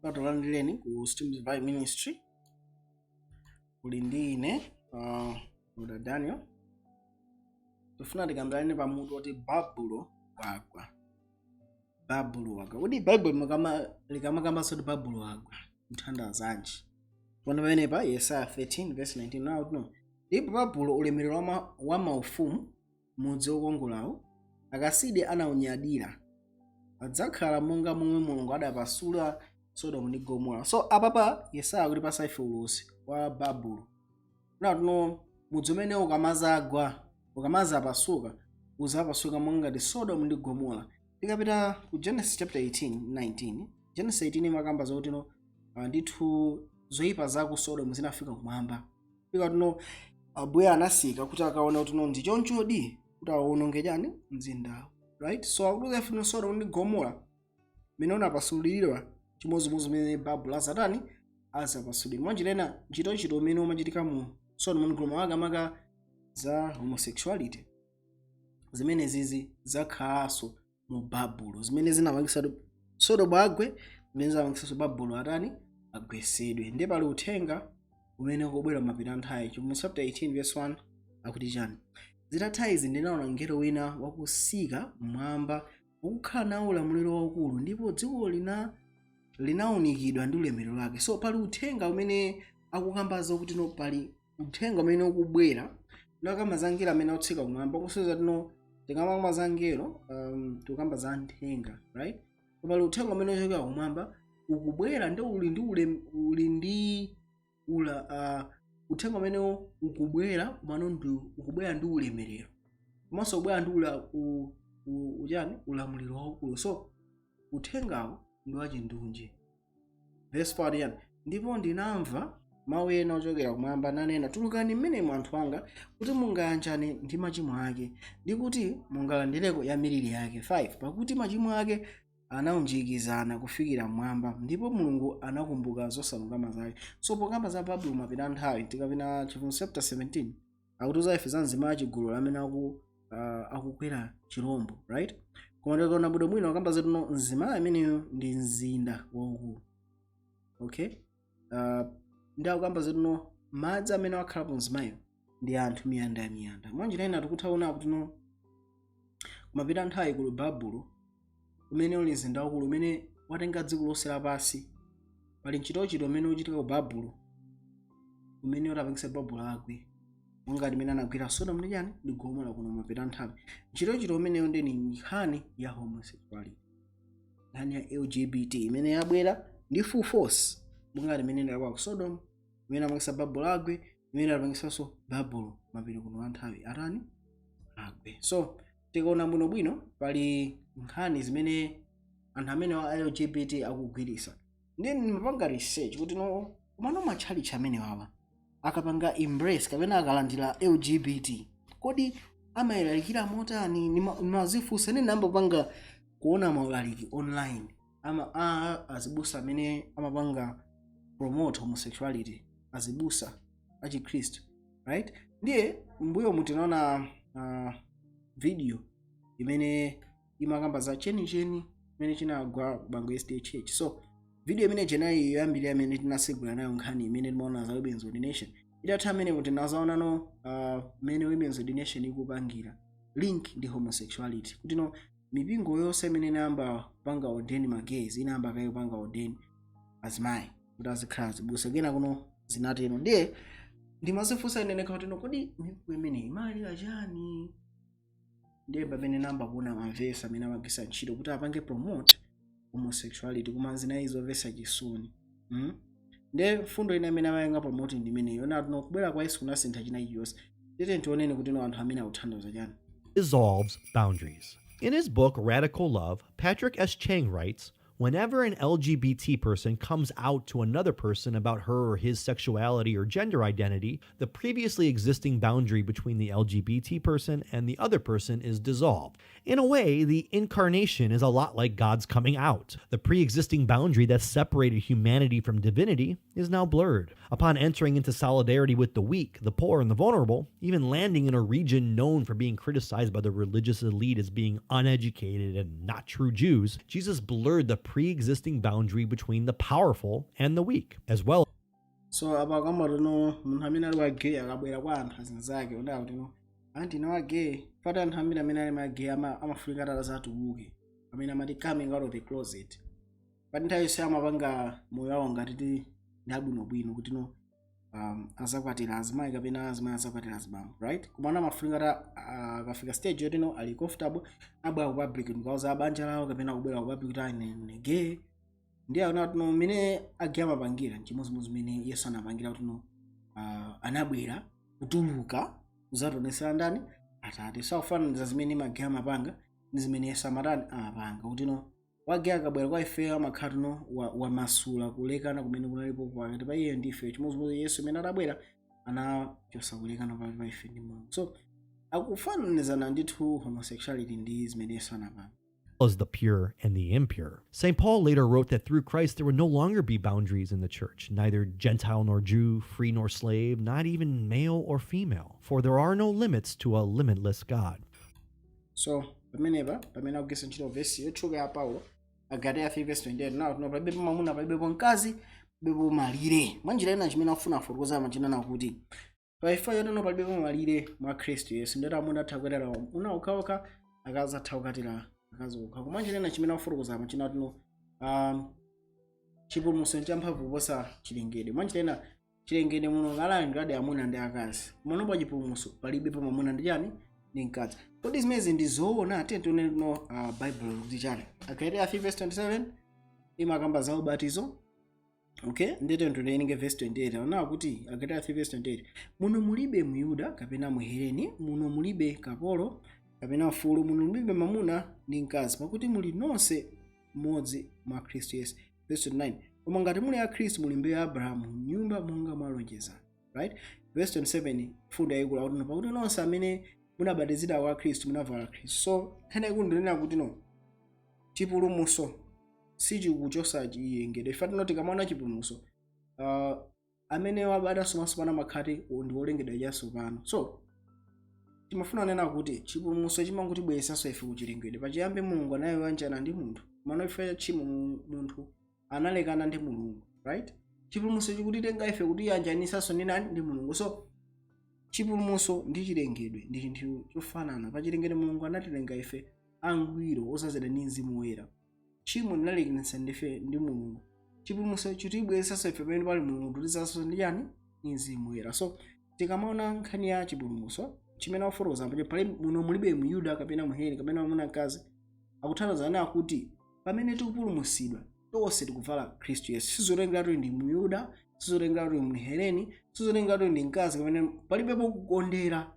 Tikulandireni ku Streams Vine Ministry. Kuli ndi ine Brother Daniel. Tifuna tikambirane pamutu oti Babulo wagwa. Babulo wagwa. Kodi Bible likamakamba kuti Babulo wagwa, mthandazanji? Pano pamenepa Yesaya 13 verse 19 now no. Ndipo Babulo ulemerero wa maufumu, mudzi wokongolawo, Akasidi anawunyadira, adzakhala monga momwe Mulungu adapasula Sodomu ndi Gomora. So apapa Yesaya akuti pasa ife ulosi wa Babulo. Natuno mudzi umene ukamazagwa, ukamazapasuka, uzapasuka monga ngati Sodomu ndi Gomora. Tikapita ku Genesis chapter 18 19, Genesis 18 imakamba zokuti no ndithu zoyipa za ku Sodomu zinafika kumwamba. Fika tuno Ambuye anasika kuti akaona kuti no ndi chonchodi, kuti awononge chani? Mzindawo, right? So akuti ife Sodomu ndi Gomora mene unapasulidwa, chimodzimodzi mene Babulo azatani? Azapasulidwa. Mwanjira ina, ntchitochito umene umachitika mu Sodomu ndi Gomora, makamaka za homosexuality, zimene zizi zakhalanso mu Babulo, zimene zinapangisa kuti Sodomu agwe, zimene zinapangisanso Babulo atani? Agwesedwe. Ndiye pali uthenga umene ukubwera mapita nthawi. Mu chapter 18 verse 1 akuti chani? Zitatha izi ndinaona mngelo wina wakusika mmwamba, wakukhala nawo ulamuliro waukulu, ndipo dziko linawunikidwa ndi ulemerero wake. So pali uthenga umene akukambaza kuti no pali uthenga umene ukubwera, ndakamba za mngelo amene akutsika kumwamba, kusonyeza tino tikamakamba za mngelo tikukamba za nthenga, right? So pali uthenga umene uchokera kumwamba ukubwera, ndi uli ndi uli ndi ula uthenga umene ukubwera kumano ndi ukubwera ndi ulemerero, komanso ukubwera ndi ula uchani? Ulamuliro waukulu. So uthengawo ndi wachindunji. Verse 4 yani? Ndipo ndinamva mawu ena ochokera kumwamba nanena, "Tulukani mmenemu, anthu anga, kuti mungayanjane ndi machimo ake, ndi kuti mungalandireko ya miliri yake." 5 Pakuti machimo ake anaunjikizana kufikira mmwamba, ndipo Mulungu anakumbuka zosalungama zake. So pokamba za Babulo mapita nthawi, tikapita Chivumbulutso chapter 17, akutiuza ife za mzimayi achigololo amene akukwera chirombo, right? Koma tikaona bwino bwino, akamba zatuno mzimayi ameneyo ndi mzinda waukulu, okay? Ndi akukamba zatuno madzi amene akhalapo mzimayiyo ndi anthu miyanda ya miyanda. Mwanjira ina tikuthaona kuti no kumapita nthawi kuli Babulo umene uli mzinda waukulu umene watenga dziko lonse lapansi. Pali ntchitochito umene uchitika ku Babulo umene utapangisa Babulo agwe monga limene anagwira Sodomu ndi chani? Ndi Gomora. Kuno mapita nthawi ntchitochito umeneyo ndi nkhani ya homosexuality, nkhani ya LGBT imene yabwera ndi full force monga limene inalakwa ku Sodom, imene apangisa Babulo agwe, imene apangisanso Babulo mapiri kuno a nthawi atani? Agwe. So tikaona bwinobwino, pali nkhani zimene anthu amene wa LGBT akugwirisa. Ndiye ndimapanga research kuti no komano matchalichi amene wawa akapanga embrace kapena akalandira LGBT, kodi amayilalikira motani? Nimazifunsa. Ine ndinambopanga kuona maulaliki online ama azibusa amene amapanga promote homosexuality, azibusa achikhristu, right? Ndiye mbuyo mutinaona video imene imakamba za chenicheni imene chinagwa Bangwe SDA Church. So video imene jenayi yoyambirira imene tinasegula nayo nkhani imene timaona za women's ordination itatha, amene kuti tinazaonano mmene women's ordination ikupangira link ndi homosexuality, kuti no mipingo yonse imene inayamba kupanga ordain ma gays inayamba kaye kupanga ordain azimayi kuti azikhala azibusa, kena kuno zinatero. Ndiye ndimazifunsa ine nekha kuti no kodi mipingo imeneyi imalira chani? Ndiye pamene namba kuona mavesi amene amagwisa ntchito kuti apange promote homosexuality, koma zinayi zomvetsa chisoni. Ndiye mfundo ina imene amayanga promote ndi imeneyo na kubwera kwa Yesu kunasintha china chilichonse. Tete tionene kuti no anthu amene akuthandiza chani. Dissolves boundaries. In his book, Radical Love, Patrick S. Chang writes, "Whenever an LGBT person comes out to another person about her or his sexuality or gender identity, the previously existing boundary between the LGBT person and the other person is dissolved. In a way, the incarnation is a lot like God's coming out. The pre existing boundary that separated humanity from divinity is now blurred. Upon entering into solidarity with the weak, the poor, and the vulnerable, even landing in a region known for being criticized by the religious elite as being uneducated and not true Jews, Jesus blurred the pre existing boundary between the powerful and the weak, as well So apa kamba tino munthu amene ali wa gay akabwera kwa anthu azinzake onena kuti no, anti na wa gay pati anthu ambiri amene ali ma gay amafunika tata zatuluke, amene amati coming out of the closet. Pati nthawi yonse amapanga moyo wawo ngati ti ndi abwinobwino kuti no azakwatira azimayi kapena azimayi azakwatira azibambo, right? Koma amafunika ta akafika stage yoti no, ali comfortable, abwera ku public ndikauza abanja lawo kapena kubwera ku public kuti ine ndine gay. Ndiye akuona kuti no, mmene a gay amapangira nchimodzimodzi mmene Yesu anapangira kuti no, anabwera kutuluka kuzationesera ndani? Atate. Sakufananiza zimene ma gay amapanga ndi zimene Yesu amatani? Amapanga. Kuti no, wa gay akabwera kwa ifeyo amakhala tino wamasula kulekana kumene kunalipo pakati pa iye ndi ife. Chimodzimodzi Yesu imene adabwera anachosa kulekana pakati pa ife ndi Mulungu. So akufananizana ndithu homosexuality ndi zimene Yesu anapanga. As the pure and the impure. St. Paul later wrote that through Christ there would no longer be boundaries in the church, neither Gentile nor Jew, free nor slave, not even male or female, for there are no limits to a limitless God. So pamenepa pamene akugwiritsa ntchito vesi yotchuka ya Paulo, Agalatia 3 verse 28, nawo tino palibepo mwamuna, palibepo mkazi, palibepo malire. Mwanjira ina chimene akufuna afotokoza machinana kuti paifa yotino palibepo malire mwa Khristu Yesu, ndeti amuna atha kukwatira amuna okhaokha, akazi atha kukwatira akazi okha. Koma mwanjira ina chimene akufotokoza machina tino chipulumutso champhamvu kuposa chilengedwe. Mwanjira ina chilengedwe muno kalangadi amuna ndi akazi, komano pa chipulumutso palibepo mwamuna ndi chani? Ndi mkazi. Kodi zimenezi ndi zoona? Tiye tione no Bible kuti chani. Agalatia 3 verse 27 imakamba za ubatizo, okay? Ndete tiwerenge verse 28, anawa kuti Agalatia 3 verse 28: "Muno mulibe Muyuda kapena Muheleni, muno mulibe kapolo kapena mfulu, muno mulibe mwamuna ndi mkazi, pakuti muli nonse mmodzi mwa Khristu Yesu." Verse 29: "Koma ngati muli a Khristu, muli mbewu ya Abrahamu, nyumba monga mwalonjezana." Right? Verse 27, fundo yayikulu, akuti "Pakuti nonse amene munabatizidwa kwa Khristu munavala Khristu." So nkhani yayikulu ndinena kuti no, chipulumutso sichikuchosa chilengedwe. Ife tino tikamaona chipulumutso, amene wabadwanso mwatsopano amakhati ndi wolengedwa chatsopano. So timafuna kunena kuti chipulumutso chimangotibweretsanso ife kuchilengedwe. Pachiyambi Mulungu anayanjana ndi munthu, mano ife cha tchimo munthu analekana ndi Mulungu, right? Chipulumutso chikutitenga ife kutiyanjanisanso ndi nani? Ndi Mulungu. So chipulumutso ndi chilengedwe ndi chinthu chofanana. Pa chilengedwe Mulungu anatilenga ife angwiro, osazedwa ndi Mzimu Woyera. Tchimo linalekanitsa ndife ndi Mulungu. Chipulumutso chitibweretsanso ife pamene pali Mulungu, tutizanso ndi chani? Ndi Mzimu Woyera. So tikamaona nkhani ya chipulumutso, chimene akufotokoza pache pali muno mulibe Muyuda kapena Muheleni kapena mwamuna, mkazi, akuthandizana kuti pamene tikupulumutsidwa tonse tikuvala Khristu Yesu. Sizotengera kuti ndi Muyuda, sizotengera kuti Mheleni, sizotengera kuti ndi mkazi kapena, palibepo kukondera,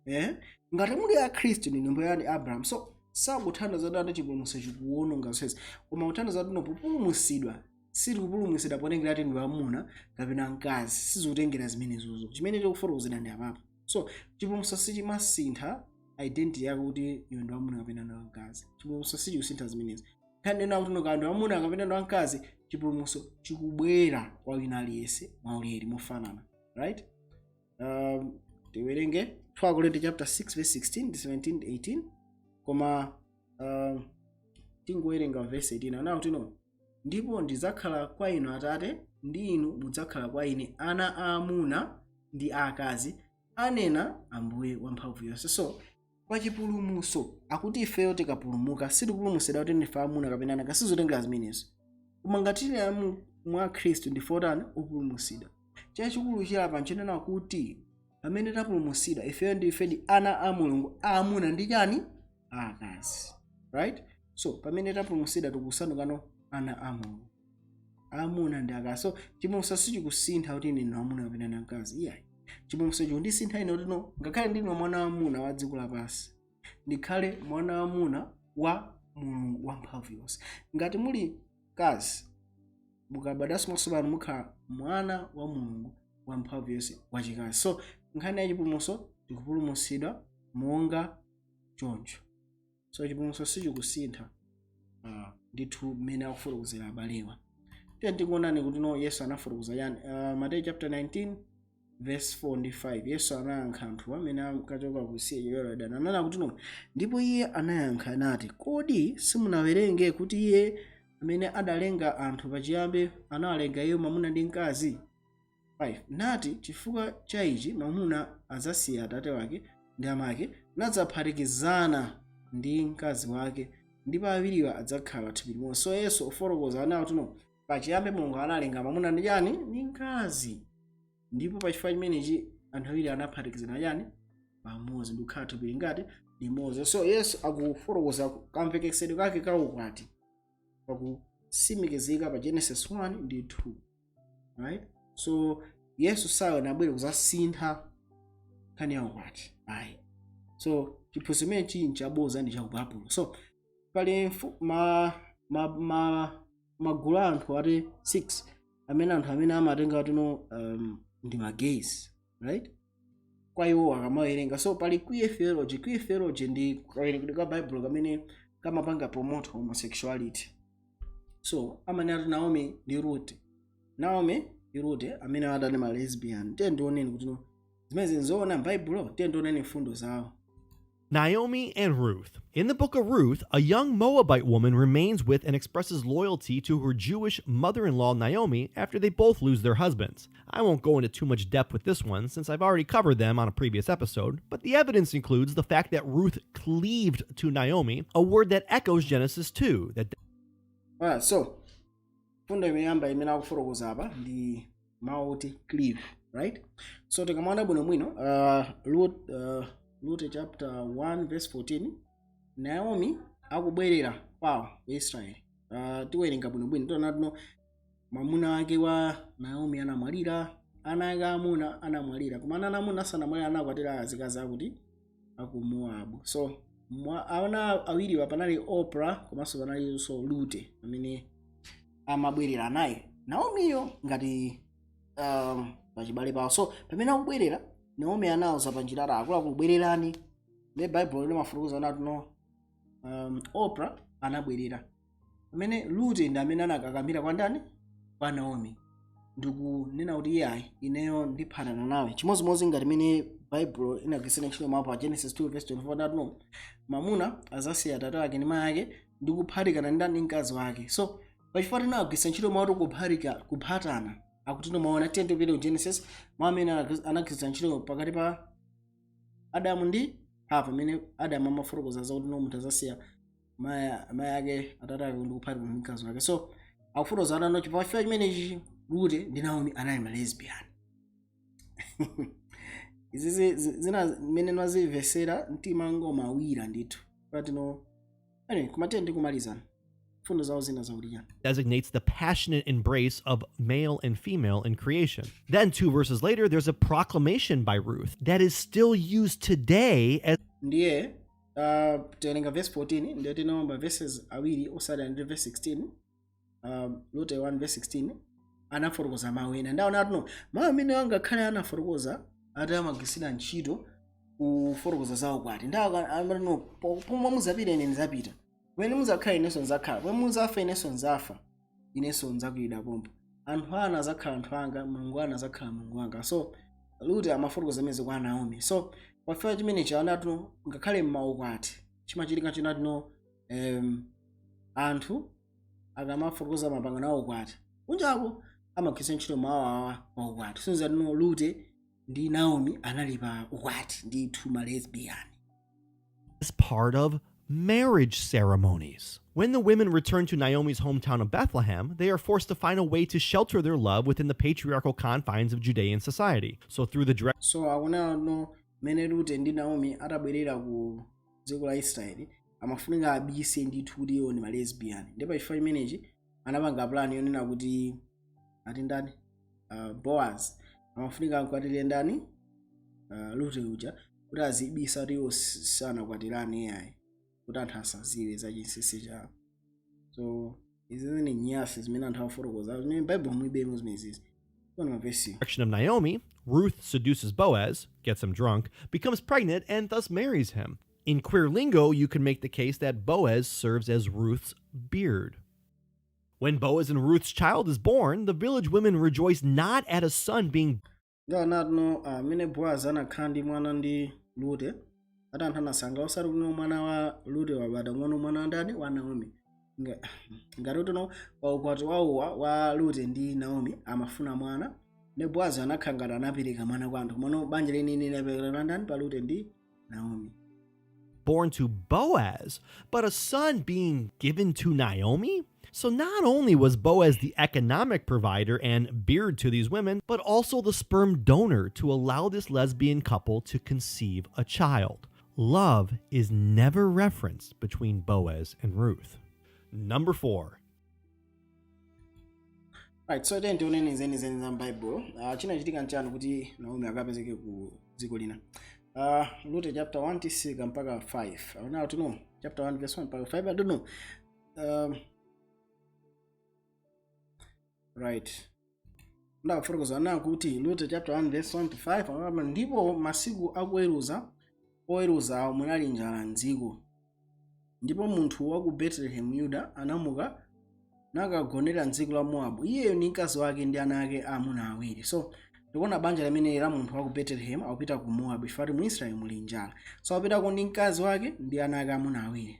eh? Ngati muli a Khristu ndi nyumba ya Abraham. So sakuthandiza kuti chipulumutso chikuwononga zonsezi, koma kuthandiza kuti populumutsidwa sitikupulumutsidwa potengera kuti ndi amuna kapena mkazi. Sizikutengera zimenezozo. Chimene tikufotokozera ndi apapo. So chipulumutso sichimasintha identity yako kuti iwe ndi wamuna kapena ndi wamkazi. Chipulumutso sichikusintha zimenezi. Nkhani nena kuti nokaya ndi wamuna kapena ndi wamkazi, chipulumutso chikubwera kwa wina aliyense mwaulere mofanana, right? Tiwerenge 2 Korinto chapter 6 verse 16 ndi 17 18, koma tingowerenga verse 18. Anawo kuti no, "Ndipo ndidzakhala kwa inu atate, ndi inu mudzakhala kwa ine ana aamuna ndi aakazi, anena Ambuye wamphamvu yonse." So kwa chipulumutso akuti ifeyo tikapulumuka sitikupulumutsidwa kuti ndife amuna kapena ana, sizotengera zimenezo. Koma ngati tili mwa Khristu ndife otani? Opulumutsidwa. Chachikulu chilapa nchinena kuti pamene tapulumutsidwa ifeyo ndife ndi ana a Mulungu aamuna ndi chani? Aakazi, right? So pamene tapulumutsidwa tikusandukano ana a Mulungu aamuna ndi akazi. So chipulumutso sichikusintha kuti ine ndine wamuna kapena ndine mkazi, iyayi. Chipulumutso chikundisintha ine kuti no, ngakhale ndine mwana wamuna wa dziko lapansi, ndikhale mwana wamuna wa Mulungu wamphamvu yonse. Ngati muli mkazi, mukabadwanso mwatsopano mukhala mwana wa Mulungu wamphamvu yonse wachikazi. So nkhani ya chipulumutso, tikupulumutsidwa monga choncho. So chipulumutso sichikusintha ndithu mmene akufotokozera abalewa. Tiye tikuonani kuti no, Yesu anafotokoza yani. Mateyu chapter 19 verse 4 ndi 5. Yesu anayankha anthu amene ankachoka kusiya Yorodani, anena kuti no, "Ndipo iye anayankha nati, Kodi simunawerenge kuti iye Amene adalenga anthu pachiyambi anawalenga iwo mwamuna ndi mkazi. 5 Nati, chifukwa cha ichi mwamuna adzasiya atate wake ndi amake, nadzaphatikizana ndi mkazi wake, ndipo awiriwa adzakhala thupi limodzi. So Yesu ofotokoza anawo tino pachiyambi Mulungu analenga mwamuna ndi chani? Ndi mkazi. Ndipo pachifukwa chimenechi anthu awiri anaphatikizana chani? Pamodzi, ndi kukhala thupi lingati? Limodzi. So Yesu akufotokoza kamvekesedwe kake ka ukwati pakusimikizika pa Genesis 1 ndi 2, right? So Yesu sanabwere kuzasintha nkhani ya ukwati, ayi. So chiphunzitso chimene chili nchaboza, ndi chakubabulo. So pali magulu a anthu ati 6 amene anthu amene amatenga tino ndi ma gays, right? Kwa iwo akamawerenga, so pali queer theology. Queer theology ndi kawerengedwe ka Bible kamene kamapanga promote homosexuality. So amanena kuti Naomi ndi Rute amene adali ma lesbian. Tiye ndioneni kuti no zimene zinzoona m'Baibulo. Tiye ndioneni mfundo zawo. Naomi and Ruth. In the book of Ruth, a young Moabite woman remains with and expresses loyalty to her Jewish mother in law Naomi after they both lose their husbands. I won't go into too much depth with this one since I've already covered them on a previous episode, but the evidence includes the fact that Ruth cleaved to Naomi, a word that echoes Genesis 2, that Alright, so fundo imeyamba imene akufotokoza apa ndi mawu oti cleave, right? So tikamaona bwinobwino Rute chapter 1 verse 14, Naomi akubwerera kwawo ku Israeli. Tiwerenga bwinobwino, tiona tino mwamuna wake wa Naomi anamwalira, ana ake amuna anamwalira, koma ana amuna asanamwalira anakwatira azikazi akuti aku Moabu. So ana awiriwa panali Orpa komanso panalinso Rute amene amabwerera naye Naomiyo ngati pachibale pawo. So pamene akubwerera, Naomi anawuza panjira ati, "Akuluakulu, bwererani." Ndi Baibulo limafotokoza nati no Orpa anabwerera, pamene Rute ndi amene anakakamira kwa ndani? Kwa Naomi, ndikunena kuti, "Iyayi, ineyo ndiphatana nawe." Chimodzimodzi ngati imene Baibulo inagwirisira ntchito mawu pa Genesis 2 verse 24, nati no mwamuna azasiya atate wake ndi mayi ake ndi kuphatikana ndi mkazi wake. So pachifukwa tinagwiritsa ntchito mawu kuphatika, kuphatana, akuti maona, tiye tipite ku Genesis, mawu amene anagwiritsa ntchito pakati pa Adamu ndi Hava, pamene Adamu amafotokoza zakuti no munthu azasiya mayi ake, atate ake ndi kuphatikana ndi mkazi wake. So akufotokoza anano chifukwa chimenechi Rute ndi Naomi anali ma lesbian. Izi zina mmene nwazimvesera mtima ngomawira ndithu patino. Anyway, koma tiye ndikumalizana fundo zawo zina zakuti chani? Designates the passionate embrace of male and female in creation. Then, two verses later, there's a proclamation by Ruth that is still used today as Ndiye tiwerenga verse 14, ndiye tinaomba verses awiri osati ndi verse 16. Rute 1 verse 16 anafotokoza mawu ena. Ndaona atino mawu amene angakhale anafotokoza ati amagwirisira ntchito kufotokoza zawo kwati ndawo pomwe muzapita ine ndizapita, pamene muzakhala inenso nzakhala, pomwe muzafa inenso nzafa, inenso nzakwirira pompo, anthu anu azakhala anthu anga, Mulungu anu azakhala Mulungu wanga. So Rute amafotokoza zimene kwa Naomi. So pafika chimenechi anatu ngakhale mmaukwati chimachitika chinatino anthu akamafotokoza mapangano awo ukwati kunjako amagwiritsa ntchito mawu awa pa ukwati. Sinza tino Rute ndi Naomi anali pa ukwati ndithu, ma lesbian. As part of marriage ceremonies. When the women return to Naomi's hometown of Bethlehem, they are forced to find a way to shelter their love within the patriarchal confines of Judean society. So, through the direct So akunena no mmene Rute ndi Naomi atabwerera ku dziko la Israeli, amafunika abise ndithu kuti iwo ndi ma lesbian. Ndipo chifukwa chimenechi anapanga plan yonena kuti ati ndani, Boaz amafunika akwatire ndani? Rute uja, kuti azibisa kuti iwo sanakwatirane yayi, kuti anthu asaziwe za chinsinsi chawo. So izi ni nyasi zimene anthu afotokoza zimene Bible mulibemo zimenezi. Ona mavesi. Of Naomi, Ruth seduces Boaz, gets him drunk, becomes pregnant, and thus marries him. In queer lingo, you can make the case that Boaz serves as Ruth's beard. When Boaz and Ruth's child is born, the village women rejoice not at a son being Ngaonatino amene Boaz anakhala ndi mwana ndi Rute, ati anthu anasangalala osati kuti mwana wa Rute wabadwa, mwana wa ndani? Wa Naomi. Ngati kuti no pa ukwati wawo wa Rute ndi Naomi amafuna mwana, ne Boazi anakhala ngati anapereka mwana kwa anthu, komano banja lenileni linaperekedwa ndani? Pa Rute ndi Naomi. Born to Boaz, but a son being given to Naomi? So not only was Boaz the economic provider and beard to these women, but also the sperm donor to allow this lesbian couple to conceive a child. Love is never referenced between Boaz and Ruth. Number 4. Right, so then tionene zenizeni za m'Bible. Chinachitika nchani kuti Naomi akapezeke ku dziko lina? Rute chapter 1 tisika mpaka 5. Now to know chapter 1 verse 1 mpaka 5, I don't know. Right, ndakufotokoza na kuti Rute chapter 1 verse 1 to 5 akamba, "Ndipo masiku akuweruza oweruza awo munali njala mdziko, ndipo munthu wa ku Bethlehem Yuda anamuka nakagonera mdziko la Mowabu, iyeyo ndi mkazi wake ndi ana ake aamuna awiri." So ndikuona banja limene la munthu wa ku Bethlehem akupita ku Mowabu chifukwa mu Israeli muli njala. So akupitako ndi mkazi wake ndi ana ake amuna awiri.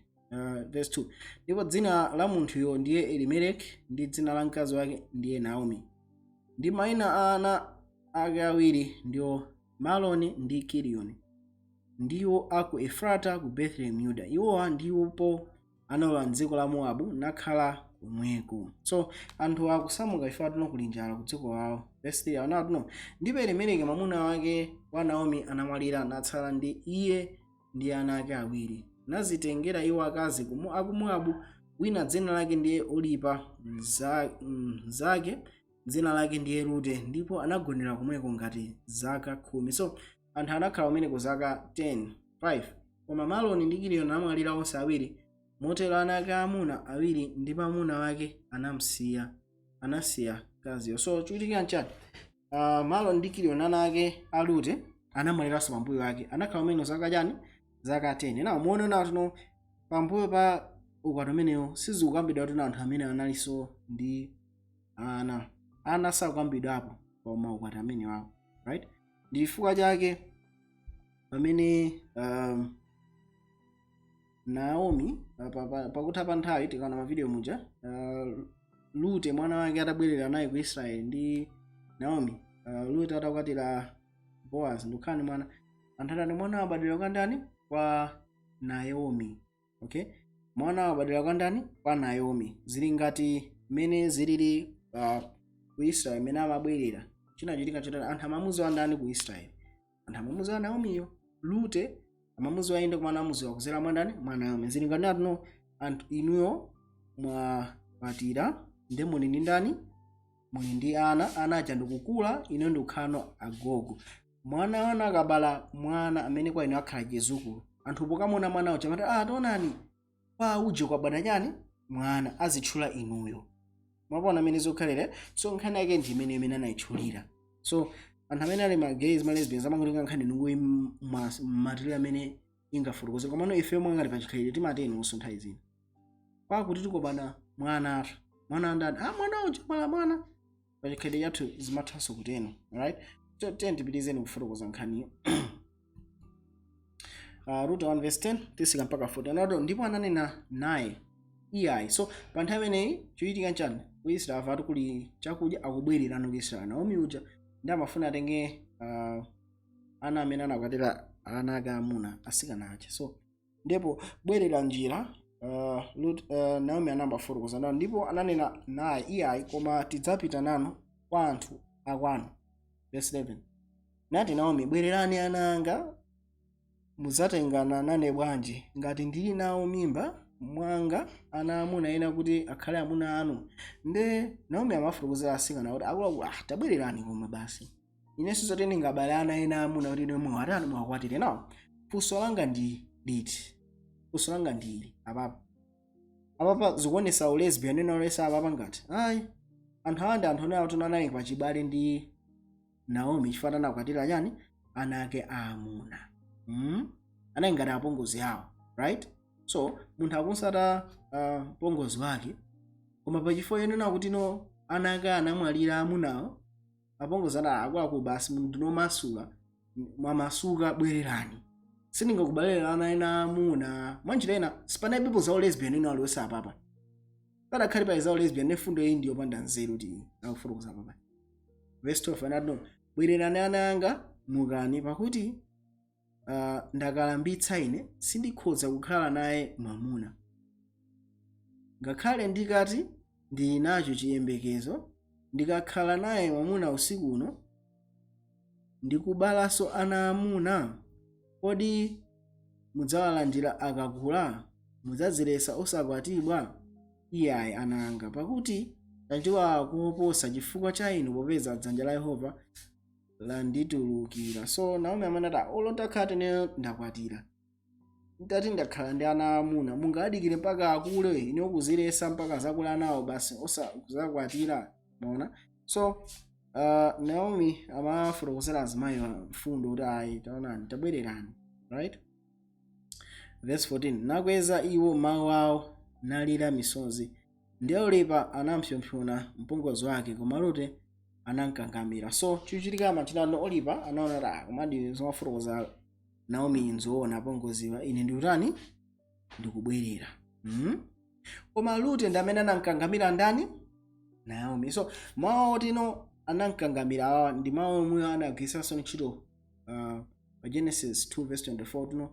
Verse 2, "Ndipo dzina la munthuyo ndiye Elimeleki, ndi dzina la mkazi wake ndiye Naomi, ndi mayina a ana ake awiri ndiwo Maloni ndi Kiliyoni, ndiwo aku Efrata ku Bethlehem Yuda. Iwowa ndipo analowa mdziko la Mowabu nakhala komweko." So anthu akusamuka chifukwa tuno kuli njala ku dziko lawo. Verse 3 anati no, "Ndipo Elimeleki mwamuna wake wa Naomi anamwalira, natsala ndi iye ndi ana ake awiri. Nazitengera iwo akazi aku Mowabu, wina dzina lake ndiye Olipa, mnzake dzina lake ndiye Rute. Ndipo anagonera komweko ngati zaka 10." So anthu anakhala kumeneko zaka 10. 5 "Koma Maloni ndi Kiliyoni anamwalira onse awiri, motero ana ake aamuna awiri ndi mwamuna wake anamsiya, anasiya mkaziyo." So chikuchitika nchani? Maloni ndi Kiliyoni, ana ake a Rute, anamwaliranso pambuyo ake. Anakhala kumene zaka chani? Zaka 10. Now muone natuno pambuyo pa ukwati umenewo sizikukambidwa kuti anthu amene analinso ndi ana. Ana sakukambidwapo pa maukwati amene wawo, right? Ndi chifukwa chake pamene Naomi pakutha pa nthawi, tikaona mavideo muja, Rute mwana wake atabwerera naye ku Israeli ndi Naomi, Rute atakwatira Boaz ndikukhala ndi mwana, anthu atati mwana wabadwira kwa ndani? Kwa Naomi. Okay, mwana wabadwira kwa ndani? Kwa Naomi. Zili ngati mmene zilili ku Israeli mmene amabwerera. Chinachitika chotani? Anthu amamuziwa ndani ku Israeli? Anthu amamuziwa Naomiyo. Rute amamuziwa inde, koma anamuziwa kuzera mwa ndani? Mwa Naomi. Zili ngati atuno anthu inuyo mwakwatira, nde muli ndi ndani? Muli ndi ana. Ana aja ndikukula, ine ndikukhala agogo. Mwana wanu akabala mwana amene kwa inu akhala chizukulu, anthu pokamona mwana uja amati, "Ah, taonani, kwa uje kwabada chani? Mwana." Azitchula inuyo. Mwaona amene zokhalira? So nkhani yake ndi imene imene anayitchulira. So anthu amene ali ma gays, ma lesbians, amangotenga nkhani nungu material amene ingafotokoze. Komano ife omwe ngati pachikhalidwe timatenonso nthawi zina kwakuti tikobana mwana atu, mwana andani? Ah, mwana uja mwana mwana. Pachikhalidwe chathu zimathanso kuteno, right? So tiyeni tipitizeni kufotokoza nkhaniyo. Rute 1 verse 10 tisika mpaka 40. Anati, "Ndipo ananena naye, iyayi." So pa nthawi imeneyi chochitika nchani? Ku Israel avatu kuli chakudya, akubwererano ku Israel. Naomi uja ndi amafuna atenge ana amene anakwatira ana ake amuna, asikana aja. So ndipo bwerera njira, Naomi anamba fotokoza nawo, "Ndipo ananena naye, iyayi, koma tidzapita nanu kwa anthu akwanu." Verse 11, "Nati Naomi, bwererani ana anga, mudzatengana nane bwanji, ngati ndili nawo mimba mwanga ana amuna ena kuti akhale amuna anu?" Nde Naomi amafotokozera asikana kuti, "Akuluakulu, ah, tabwererani, koma basi inenso zoti ndingabale ana ena amuna kuti ine mwatani mwakwatire nawo?" Funso langa ndi liti? Funso langa ndi ili apapa. Apapa zikuonesa ulesbian ena olesa apapa? Ngati ayi, anthu awa ndi anthu onena kuti anali pachibale ndi Naomi chifukwa anakwatira chani? Ana ake aamuna. Anali ngati apongozi awo, right? So munthu akunsata mpongozi wake, koma pachifukwa yenena kuti no, ana ake anamwalira amunawo, apongozi ana akuluakulu, basi munthu ndinomasula, mwamasuka, bwererani, sindingakubalira ana ena amuna. Mwanjira ena sipanalibepo za lesbian ena aliwonse apapa. Padakhale pali za lesbian, ne fundo iyi ndiyopanda nzeru ti akufotokoza papa. Verse 12 anati, "No, bwererani ana anga, mukani, pakuti ndakalambitsa ine, sindikhoza kukhala naye mwamuna. Ngakhale ndikati ndili nacho chiyembekezo, ndikakhala naye mwamuna usiku uno ndikubalanso ana amuna, kodi mudzawalandira akakula? Mudzadzilesa osakwatibwa? Iyayi, ana anga, pakuti tandiwawa koposa chifukwa cha inu, popeza dzanja la Yehova landitulukira." So Naomi amene ati, "Olo ndakhala teneyo ndakwatira, ntati ndakhala ndi ana amuna, mungadikire mpaka akule, ine kuzilesa mpaka zakula nawo basi osakuzakwatira?" Maona? So Naomi amafotokozera azimayi mfundo kuti, "Ayi, taonani, tabwererani," right? Verse 14, "Nakweza iwo mawu awo, nalira misozi. Ndi Olipa anampsompsona mpongozi wake, koma Rute anamkangamira." So chikuchitika machinano, Olipa anaona kuti, "Ah, komadi zomafotokoza Naomi nzoona, apongoziwa, ine ndikutani? Ndikubwerera." Koma Rute ndi amene anamkangamira ndani? Naomi. So mawu otino anamkangamira awa ndi mawu omwe anagwiritsanso ntchito pa Genesis 2 verse 24, tino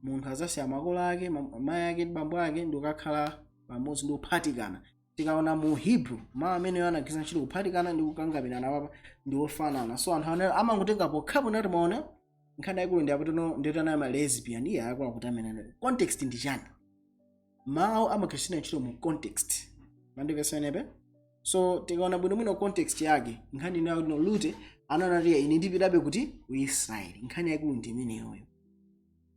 munthu azasiya makolo ake, mayi ake ndi bambo ake, ndi kukakhala pamodzi ndi kuphatikana. Tikaona mu Hebrew, mawu amene anagwiritsa ntchito kuphatikana ndi kukangamirana papa ndi ofanana. So anthu amene amangotenga pokhapo nati, maona, nkhani yaikulu ndi apatino ndiyotana ma lesbian, iye akula kuti amene context ndi chani? Mawu amagwiritsidwa ntchito mu context, mandimvesenepe? So tikaona bwinobwino context yake, nkhani inayo kuti Rute anaona kuti, "Ine ndipitabe kuti ku Israeli." Nkhani yaikulu ndi imeneyoyo,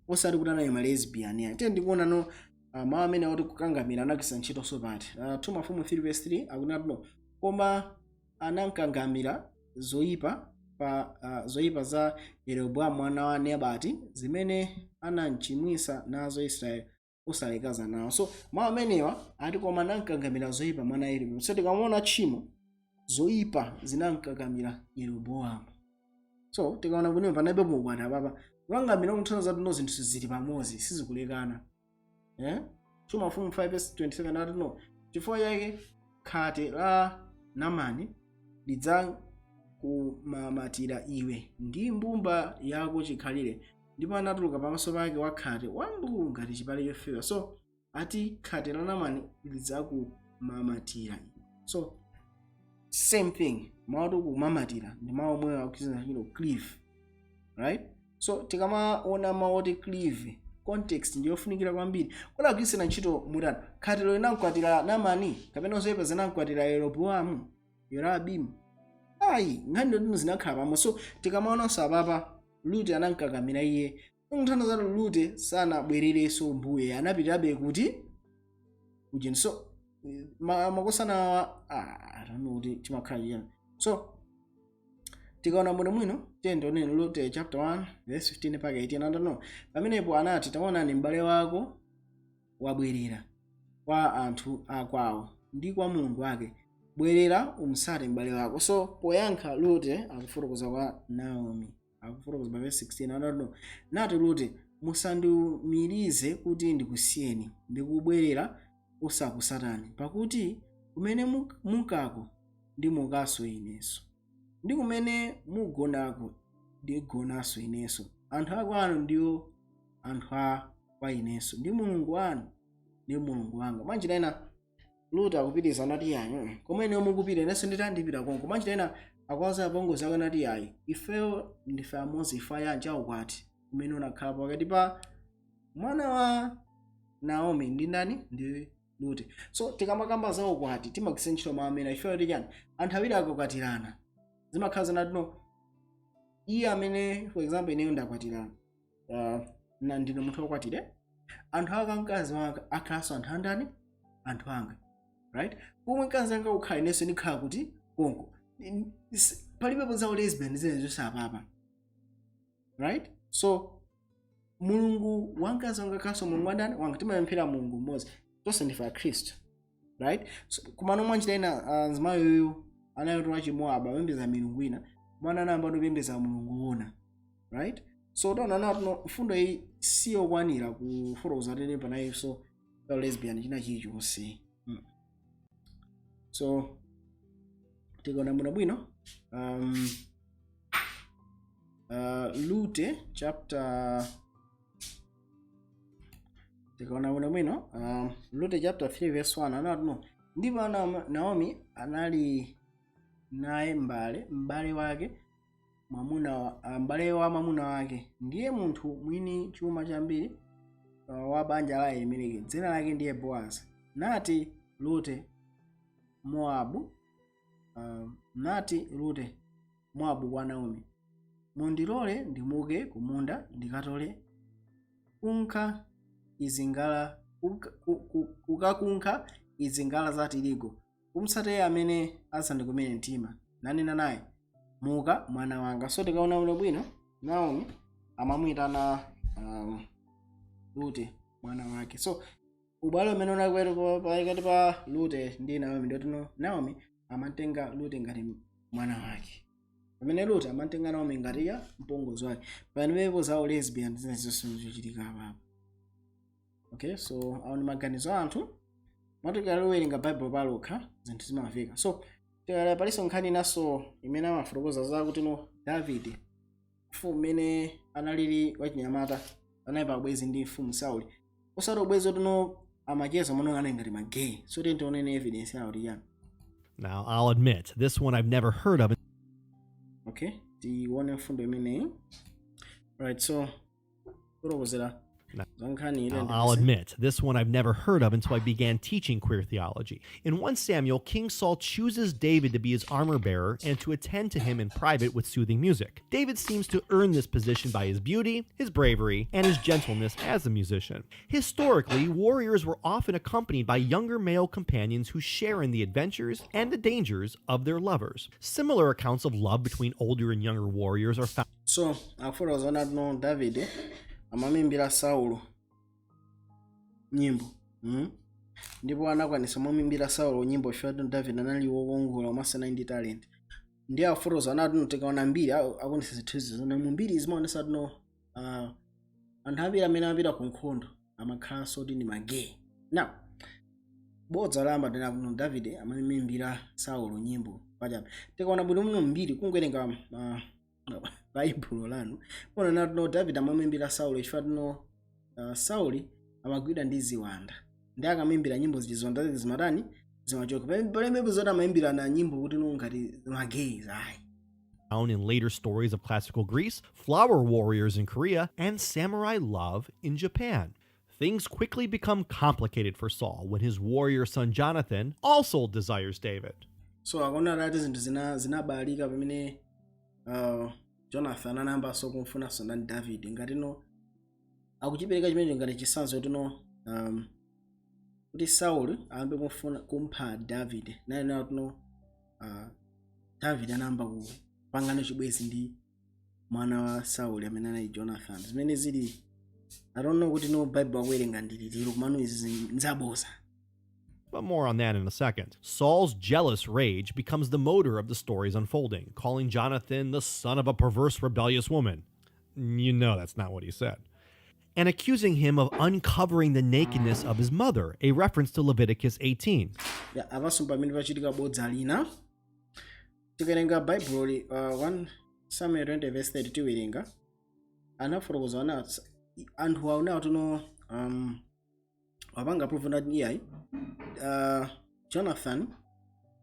osati kuti anali ma lesbian ya. Tiye ndikuona no mawu amene akuti kukangamira anagwiritsa ntchito so pati 2 Mafumu 3 verse 3, akunati no, "Koma anamkangamira zoyipa pa zoyipa za Yeroboamu mwana wa Nebati, zimene anamchimwisa nazo Israeli, osalekaza nawo." So mawu amenewa ati, "Koma anamkangamira zoyipa mwana wa Yeroboamu." So tikamuona tchimo, zoyipa zinamkangamira Yeroboamu. So tikaona bwino, panalibe ukwati apapa. Kukangamira kunthawi zati no zinthu zili pamodzi, sizikulekana, eh? 2 Mafumu 5 verse 27 ati no, "Chifukwa chake khate la Namani lidzakumamatira iwe ndi mbumba yako chikhalire." Ndipo anatuluka pamaso pake wakhate wambuu ngati chipale chofewa. So ati khate la Namani lidzakumamatira iwe. So same thing, mawu kumamatira ndi mawu omweyo akugwirizana ntchito cleave, right? So tikamaona mawu oti cleave, context ndiyofunikira kwambiri. Kodi agwirisira ntchito mutani? Khatelo linamkwatira Namani kapena zoyipa zinamkwatira Yeroboamu, Yerabimu? Ayi, nkhani ndotino zinakhala pamwe. So tikamaonanso apapa, Rute anamkakamira iye, kunthanda zati Rute sanabwererenso mbuye, anapitabe kuti kujeni. So makosana awa, ah, I don't know kuti chimakhala chiyani. So tikaona bwino mwino, tiyeni Rute chapter 1 verse 15 mpaka 18, andano pamenepo anati, "Taonani, m'bale wako wabwerera kwa anthu akwawo ndi kwa mulungu wake. Bwerera umsate m'bale wako." So poyankha Rute akufotokoza kwa Naomi, akufotokoza pa verse 16, anati, "Nati Rute, musandiumirize kuti ndikusiyeni ndikubwerera osakusatani, pakuti kumene mukako ndimukanso inenso, ndi kumene mugonako ndigonanso inenso. Anthu akwanu ndiwo anthu a kwa inenso, ndi Mulungu wanu ndi Mulungu wanga." Mwanjira ina Rute akupitiriza, anati, "Yayi, komwe mukupita inenso nditandipita konko." Mwanjira ina akwaza apongozi ake, anati, "Yayi, ifeyo ndife amodzi, ife ayanji aukwati umene unakhala pakati pa mwana wa Naomi ndi ndani? Ndi Rute." So tikamakamba za ukwati, timagwiritsa ntchito mawu amene ifeyo tichani? Anthu awiri akakwatirana, zimakhala zinati no iye amene, for example, ineyo ndakwatirana, na ndine munthu wokwatire, anthu aka mkazi wanga akhalanso anthu andani? Anthu anga, right? Pomwe mkazi anga kukhala, inenso ndikhala kuti konko. Palibepo za lesbian zine zonse apapa, right? So Mulungu wa mkazi wanga akhalanso Mulungu wandani? Wanga. Timapemphera Mulungu mmodzi, tonse ndife Akhristu, right? So kumano mwanjira ina mzimayi uyu anayoti wachimowabu, apembedza milungu ina, mwana anayamba kupembedza Mulungu wona, right? So taona natino mfundo iyi siyokwanira kufotokoza tene panayinso lesbian china chilichonse. So tikaona bwinobwino, Rute chapter, tikaona bwinobwino, Rute chapter 3 verse 1 anati no, ndipo Naomi anali naye mbale wake mwamuna mbale wa mwamuna wake, ndiye munthu mwini chuma chambiri, wa banja la Elimeleki, dzina lake ndiye Boazi. Nati Rute Moabu, nati Rute Moabu kwa Naomi, "Mundilole ndimuke kumunda ndikatole kunkha izingala kukakunkha izingala za tirigu, kumtsate amene azandikomere mtima." Nanena naye, "Muka, mwana wanga." So tikaona bwino, Naomi amamuyitana Rute mwana wake. So ubale umene unali pakati pa Rute ndi Naomi ndotino Naomi amatenga Rute ngati mwana wake, pamene Rute amatenga Naomi ngati ya mpongozi wake. Pamenepo za lesbian zina zonse zochitika apapo. Okay, so awo ndi maganizo a anthu. Mwatikalowerenga Bible palokha, zinthu zimamveka. So tikala palinso nkhani inanso imene amafotokoza zakuti no, Davide mfumu imene analili wachinyamata anali pabwezi ndi mfumu Sauli, osati ubwezi otino amacheza mono anali ngati ma gay. So tiye tionene evidence yawo tiyani. Now, I'll admit, this one I've never heard of. Okay, tione mfundo imeneyi. Right, so kufotokozera za nkhani ile. Now, I'll admit, this one I've never heard of until I began teaching queer theology. In 1 Samuel, King Saul chooses David to be his armor bearer and to attend to him in private with soothing music. David seems to earn this position by his beauty, his bravery, and his gentleness as a musician. Historically, warriors were often accompanied by younger male companions who share in the adventures and the dangers of their lovers. Similar accounts of love between older and younger warriors are found So akufotokoza no, Davide amamimbira Saulo nyimbo, Ndipo anakwanisa momimbira Saulo nyimbo chifukwa David anali wokongola komanso anali ndi talent. Ndiye akufotokoza anati no, tikaona mbiri akuonesa zithunzi zona mu mbiri zimaonesa tino anthu ambiri amene amapita ku nkhondo amakhalanso kuti ndi ma gay. Now bodza la amadena kuno Davide amamimbira Saulo nyimbo pachabe. Tikaona bwino muno mbiri, kungowerenga Baibulo lanu, kuona nati no, David amamimbira Saulo chifukwa tino Sauli amagwidwa ndi ziwanda, ndi akamimbira nyimbo ziji ziwanda zake zimatani? Zimachoka. Pamene zoti amayimbirana nyimbo kuti no, ngati ma gays, ayi. In later stories of classical Greece, flower warriors in Korea, and samurai love in Japan. Things quickly become complicated for Saul when his warrior son Jonathan also desires David. So akuona ati zinthu zinabalika pamene Jonathan anayambanso kumfunanso ndani? David. Ngati no akuchipereka chimenecho ngati chitsanzo tino kuti Sauli ayambe kumfuna kumpha David, naye nayo tino David anayamba kupangana chibwezi ndi mwana wa Sauli amene anali Jonathan, zimene zili, I don't know kuti no, Bible akuwerenga ndilitiro, komano izi nzaboza. But more on that in a second. Saul's jealous rage becomes the motor of the story's unfolding, calling Jonathan the son of a perverse, rebellious woman. You know that's not what he said. And accusing him of uncovering the nakedness of his mother, a reference to Leviticus 18. Ya, apanso pamene pachitika bodza lina. Tikawerenga Baibulo, 1 Samuel 20 verse 30, tiwerenga anafotokoza ana anthu aonawo tino wapanga proof ndati iyayi, Jonathan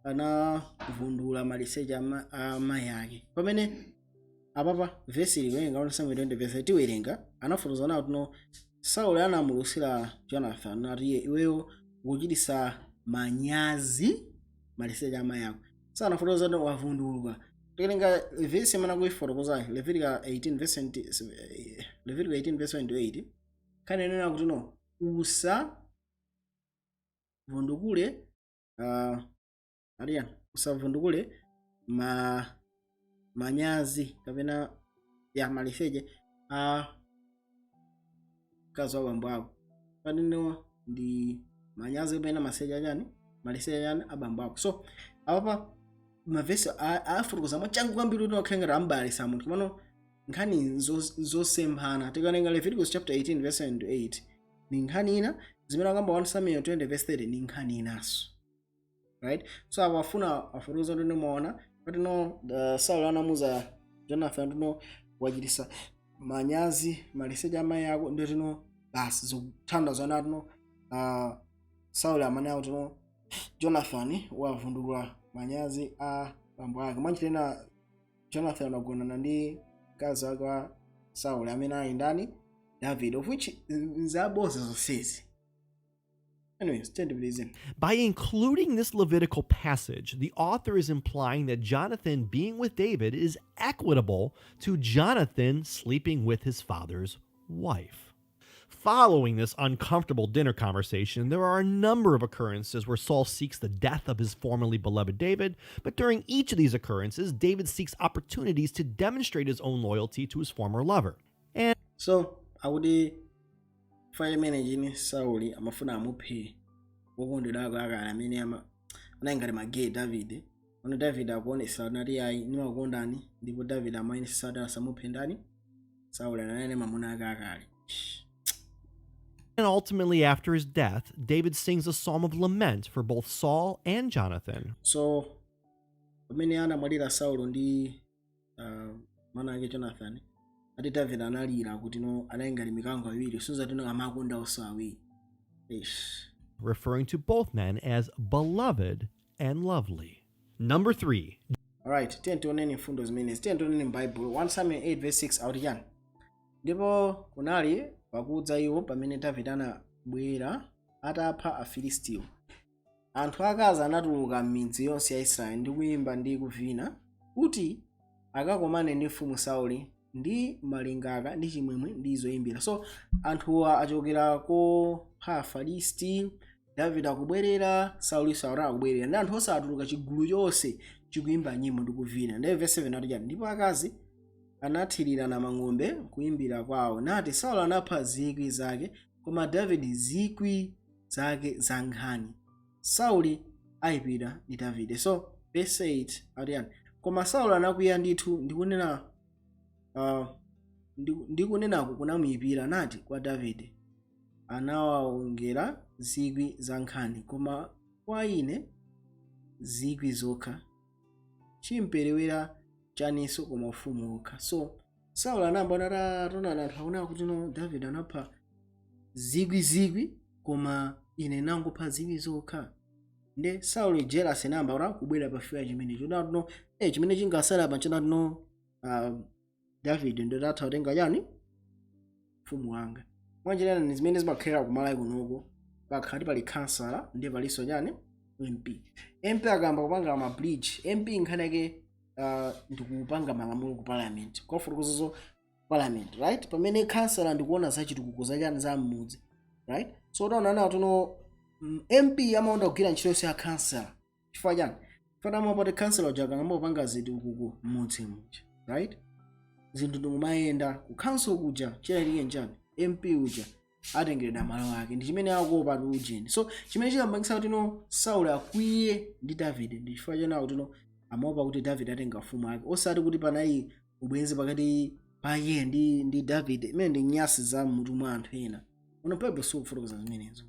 anavundula maliseche a amayi ake, pamene apapa vesi liwerenga 1 Samuel 20 verse 30, tiwerenga anafotokoza nawo tino Sauli anamulusira Jonathan nati iye, "Iweyo ukuchitisa manyazi maliseche a amayi ako." Sanafotokoza kuti wavundulwa. Tikawerenga vesi imene akuifotokozayo, Leviticus 18 verse 20, Leviticus 18 verse 28, kanenera kuti no, usa vundukule aliya usavundukule manyazi kapena ya maliseche a mkazi wa bambo ako. Panino ndi manyazi kapena maliseche achani? Maliseche achani? Abambo ako. So apapa mavesi afotokoza mwachangu kwambiri kuti wakhala ngati ambalisa munthu, komano nkhani zosemphana. Tikawerenga Leviticus chapter 18 verse 28 ni nkhani ina, zimene akamba 1 Samuel 20 verse 30 ni nkhani inanso. Right, so apo afuna afotokoza kuti muona kuti no, Saul anamuza Jonathan kuti no, wachitisa manyazi maliseche amayi ako. Ndiye tino basi zikuthandiza nati no, Saul amene akuti no, Jonathan wavundukula manyazi a bambo ake. Mwanjitena Jonathan wagonana ndi mkazi wake wa Saul amene ali ndani? David, of which nzaboza zonsezi. Anyways, tiyendipitizeni. By including this Levitical passage, the author is implying that Jonathan being with David is equitable to Jonathan sleeping with his father's wife. Following this uncomfortable dinner conversation, there are a number of occurrences where Saul seeks the death of his formerly beloved David, but during each of these occurrences, David seeks opportunities to demonstrate his own loyalty to his former lover. And So akuti fa imene chini Sauli amafuna amuphe wokondedwa ake akale amene anali ngati ma gay, David. Ono David akuonesa nati, "Ayi, ndimakukondani." Ndipo David amayenesa kuti asamuphe ndani? Sauli, ananene mamuna ake akale. And ultimately, after his death, David sings a psalm of lament for both Saul and Jonathan, So pamene anamwalira Saulo ndi mwana wake Jonathan, ati David analira kuti no, anali ngati mikango iwiri, kusonyeza kuti no, amakonda onse awiri. Eish. Referring to both men as beloved and lovely. Number 3, Alright, tiye tioneni mfundo zimenezi. Tiye tioneni m'Baibulo 1 Samuel 8 verse 6 akuti chani? Ndipo kunali pakudza iwo pamene Davide anabwera atapha Afilistiwo, anthu akazi anatuluka m'midzi yonse ya Israeli ndi kuyimba ndi kuvina kuti akakomane ndi mfumu Sauli ndi malingaka ndi chimwemwe ndi zoyimbira. So anthuwa achokera kopha Afilisti, Davide akubwerera, Sauli Sauli akubwerera, ndi anthu onse atuluka, chigulu chonse chikuyimba nyimbo ndi kuvina. Ndiye verse 7 ati chani? Ndipo akazi anathirirana mang'ombe kuyimbira kwawo, nati, "Saulo anapha zikwi zake, koma Davide zikwi zake za nkhani. Sauli ayipidwa ndi Davide." So verse 8 ati yani? Koma Saulo anakwiya ndithu ndikunena ndikunenaku kunamuyipira, nati kwa Davide, "Anawawongera zikwi za nkhani, koma kwa ine zikwi zokha. Chimperewera chaninso koma ufumu wokha?" So Saulo anayamba atatonana anthu akunena kuti no, David anapha zikwi zikwi, koma ine nangopha zikwi zokha. Nde Saulo jealous inayamba kuti kubwera pafika chimenecho nati no, chimene chingasala pa chinati no, David ndotatha kutenga chani? Mfumu wanga. Mwanjirana ni zimene zimakhalira kumalawi kunoko, pakhati pali kansala ndi palinso chani? MP. MP akamba kupanga ma bridge, MP nkhani yake ndikupanga malamulo ku parliament, kwafotokozazo parliament, right? Pamene kansala ndikuona zachitukuko zachani, za mmudzi, right? So utaona nawo tuno MP amaonda kugwira ntchito yonse ya kansala. Chifukwa chani? Chifukwa amapati kansala uja akangambopanga zitukuko mmudzi muja, right, zinthu ndikumayenda ku council kuja, chilachitike nchani? MP uja atengeredwa malo ake. Ndi chimene akuopa ndi ujeni. So chimene chimapangisa kuti no, Sauli akwiye ndi Davide ndi chifukwa chena kuti no, amaopa kuti David atenga ufumu ake, osati kuti panali ubwenzi pakati pa iye ndi David. Imene ndi nyasi za mmutu mwa anthu ena. Uno Bible sikufotokoza zimenezo.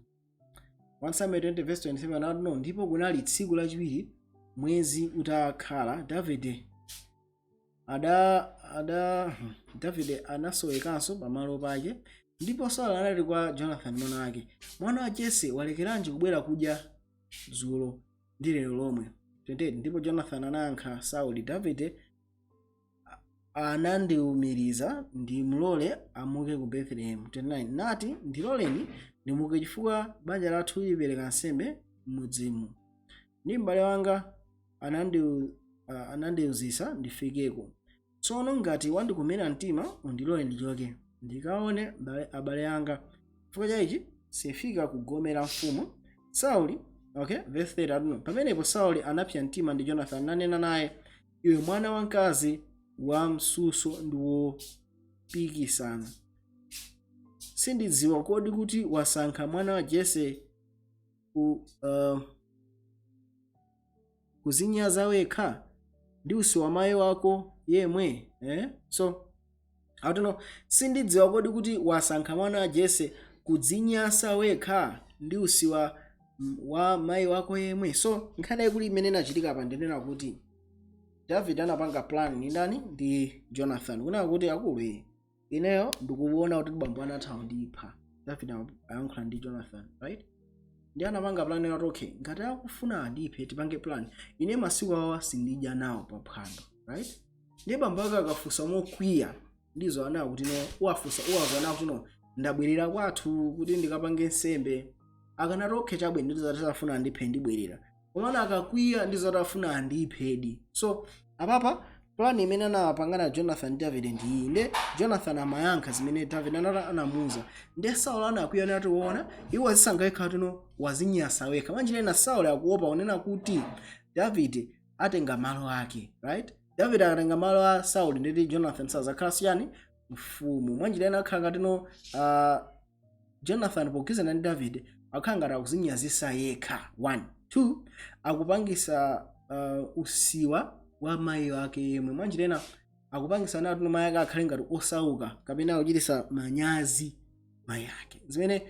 1 Samuel 20 verse 27 anati no, ndipo kunali tsiku lachiwiri mwezi utakhala, Davide ada ada Davide anasowekanso pamalo pake. Ndipo Saulo anati kwa Jonathan mwana wake, "Mwana wa Jese walekeranji kubwera kudya dzulo ndi lero lomwe?" 28 ndipo Jonathan anayankha Sauli, "Davide anandiwumiriza ndimulole amuke ku Bethlehem." 29 nati, "Ndiloleni ndimuke, chifukwa banja lathu lipereka nsembe m'mudzimu, ndi m'bale wanga anandiuzisa ndifikeko. Tsono ngati wandikomera mtima, undilole ndichoke ndikaone abale anga. Chifukwa cha ichi sifika kugomera mfumu Sauli." Okay, verse 30 atuno, pamenepo Sauli anapsa mtima ndi Jonathan, nanena naye, "Iwe mwana wamkazi wa msuso ndi wopikisana, sindidziwa kodi kuti wasankha mwana wa Jese kuzinyaza wekha ndi usiwa mayi wako yemwe, eh? So akuti sindidziwa kodi kuti wasankha mwana wa Jese kudzinyasa wekha ndi usiwa Wa mayi wako yemwe. So nkhani yaikulu imene inachitika apa ndinena kuti David anapanga plan ndi ndani? Ndi Jonathan, kunena kuti, "Akulu, ineyo ndikuona kuti bambo anatha kundipha." David ayankhula ndi Jonathan, right? Ndi anapanga plan yoti, "Okay, ngati akufuna andiphe, tipange plan. Ine masiku awa sindidya nawo pa phwando, right? Ndiye bambo ake akafunsa mokwiya, ndizo anawo kuti no, uwafunsa, uwaza nawo kuti no, ndabwerera kwathu kuti ndikapange nsembe." Akanati, "Okay, chabwino, ndizati afuna andiphe, ndibwerera." Komano akakwiya, ndizati afuna andiphedi. So apapa plan imene anapangana Jonathan, David ndi iyi. Nde Jonathan amayankha zimene David anamuuza. Nde Saulo anakwiya nati, "Wona, iwo azisankha wekha tuno, wazinyasa wekha." Mwanjira Saulo akuopa kunena kuti David atenga malo ake, right? David akatenga malo a Sauli, nditi Jonathan sazakhala siyani mfumu. Mwanjira ina akhala ngatino Jonathan pogwirizana ndi David akhala ngati akuzinyazisa yekha, one, two, akupangisa usiwa wa mayi wake yemwe. Mwanjira ina akupangisa nati mayi ake akhale ngati osauka kapena akuchitisa manyazi mayi ake, zimene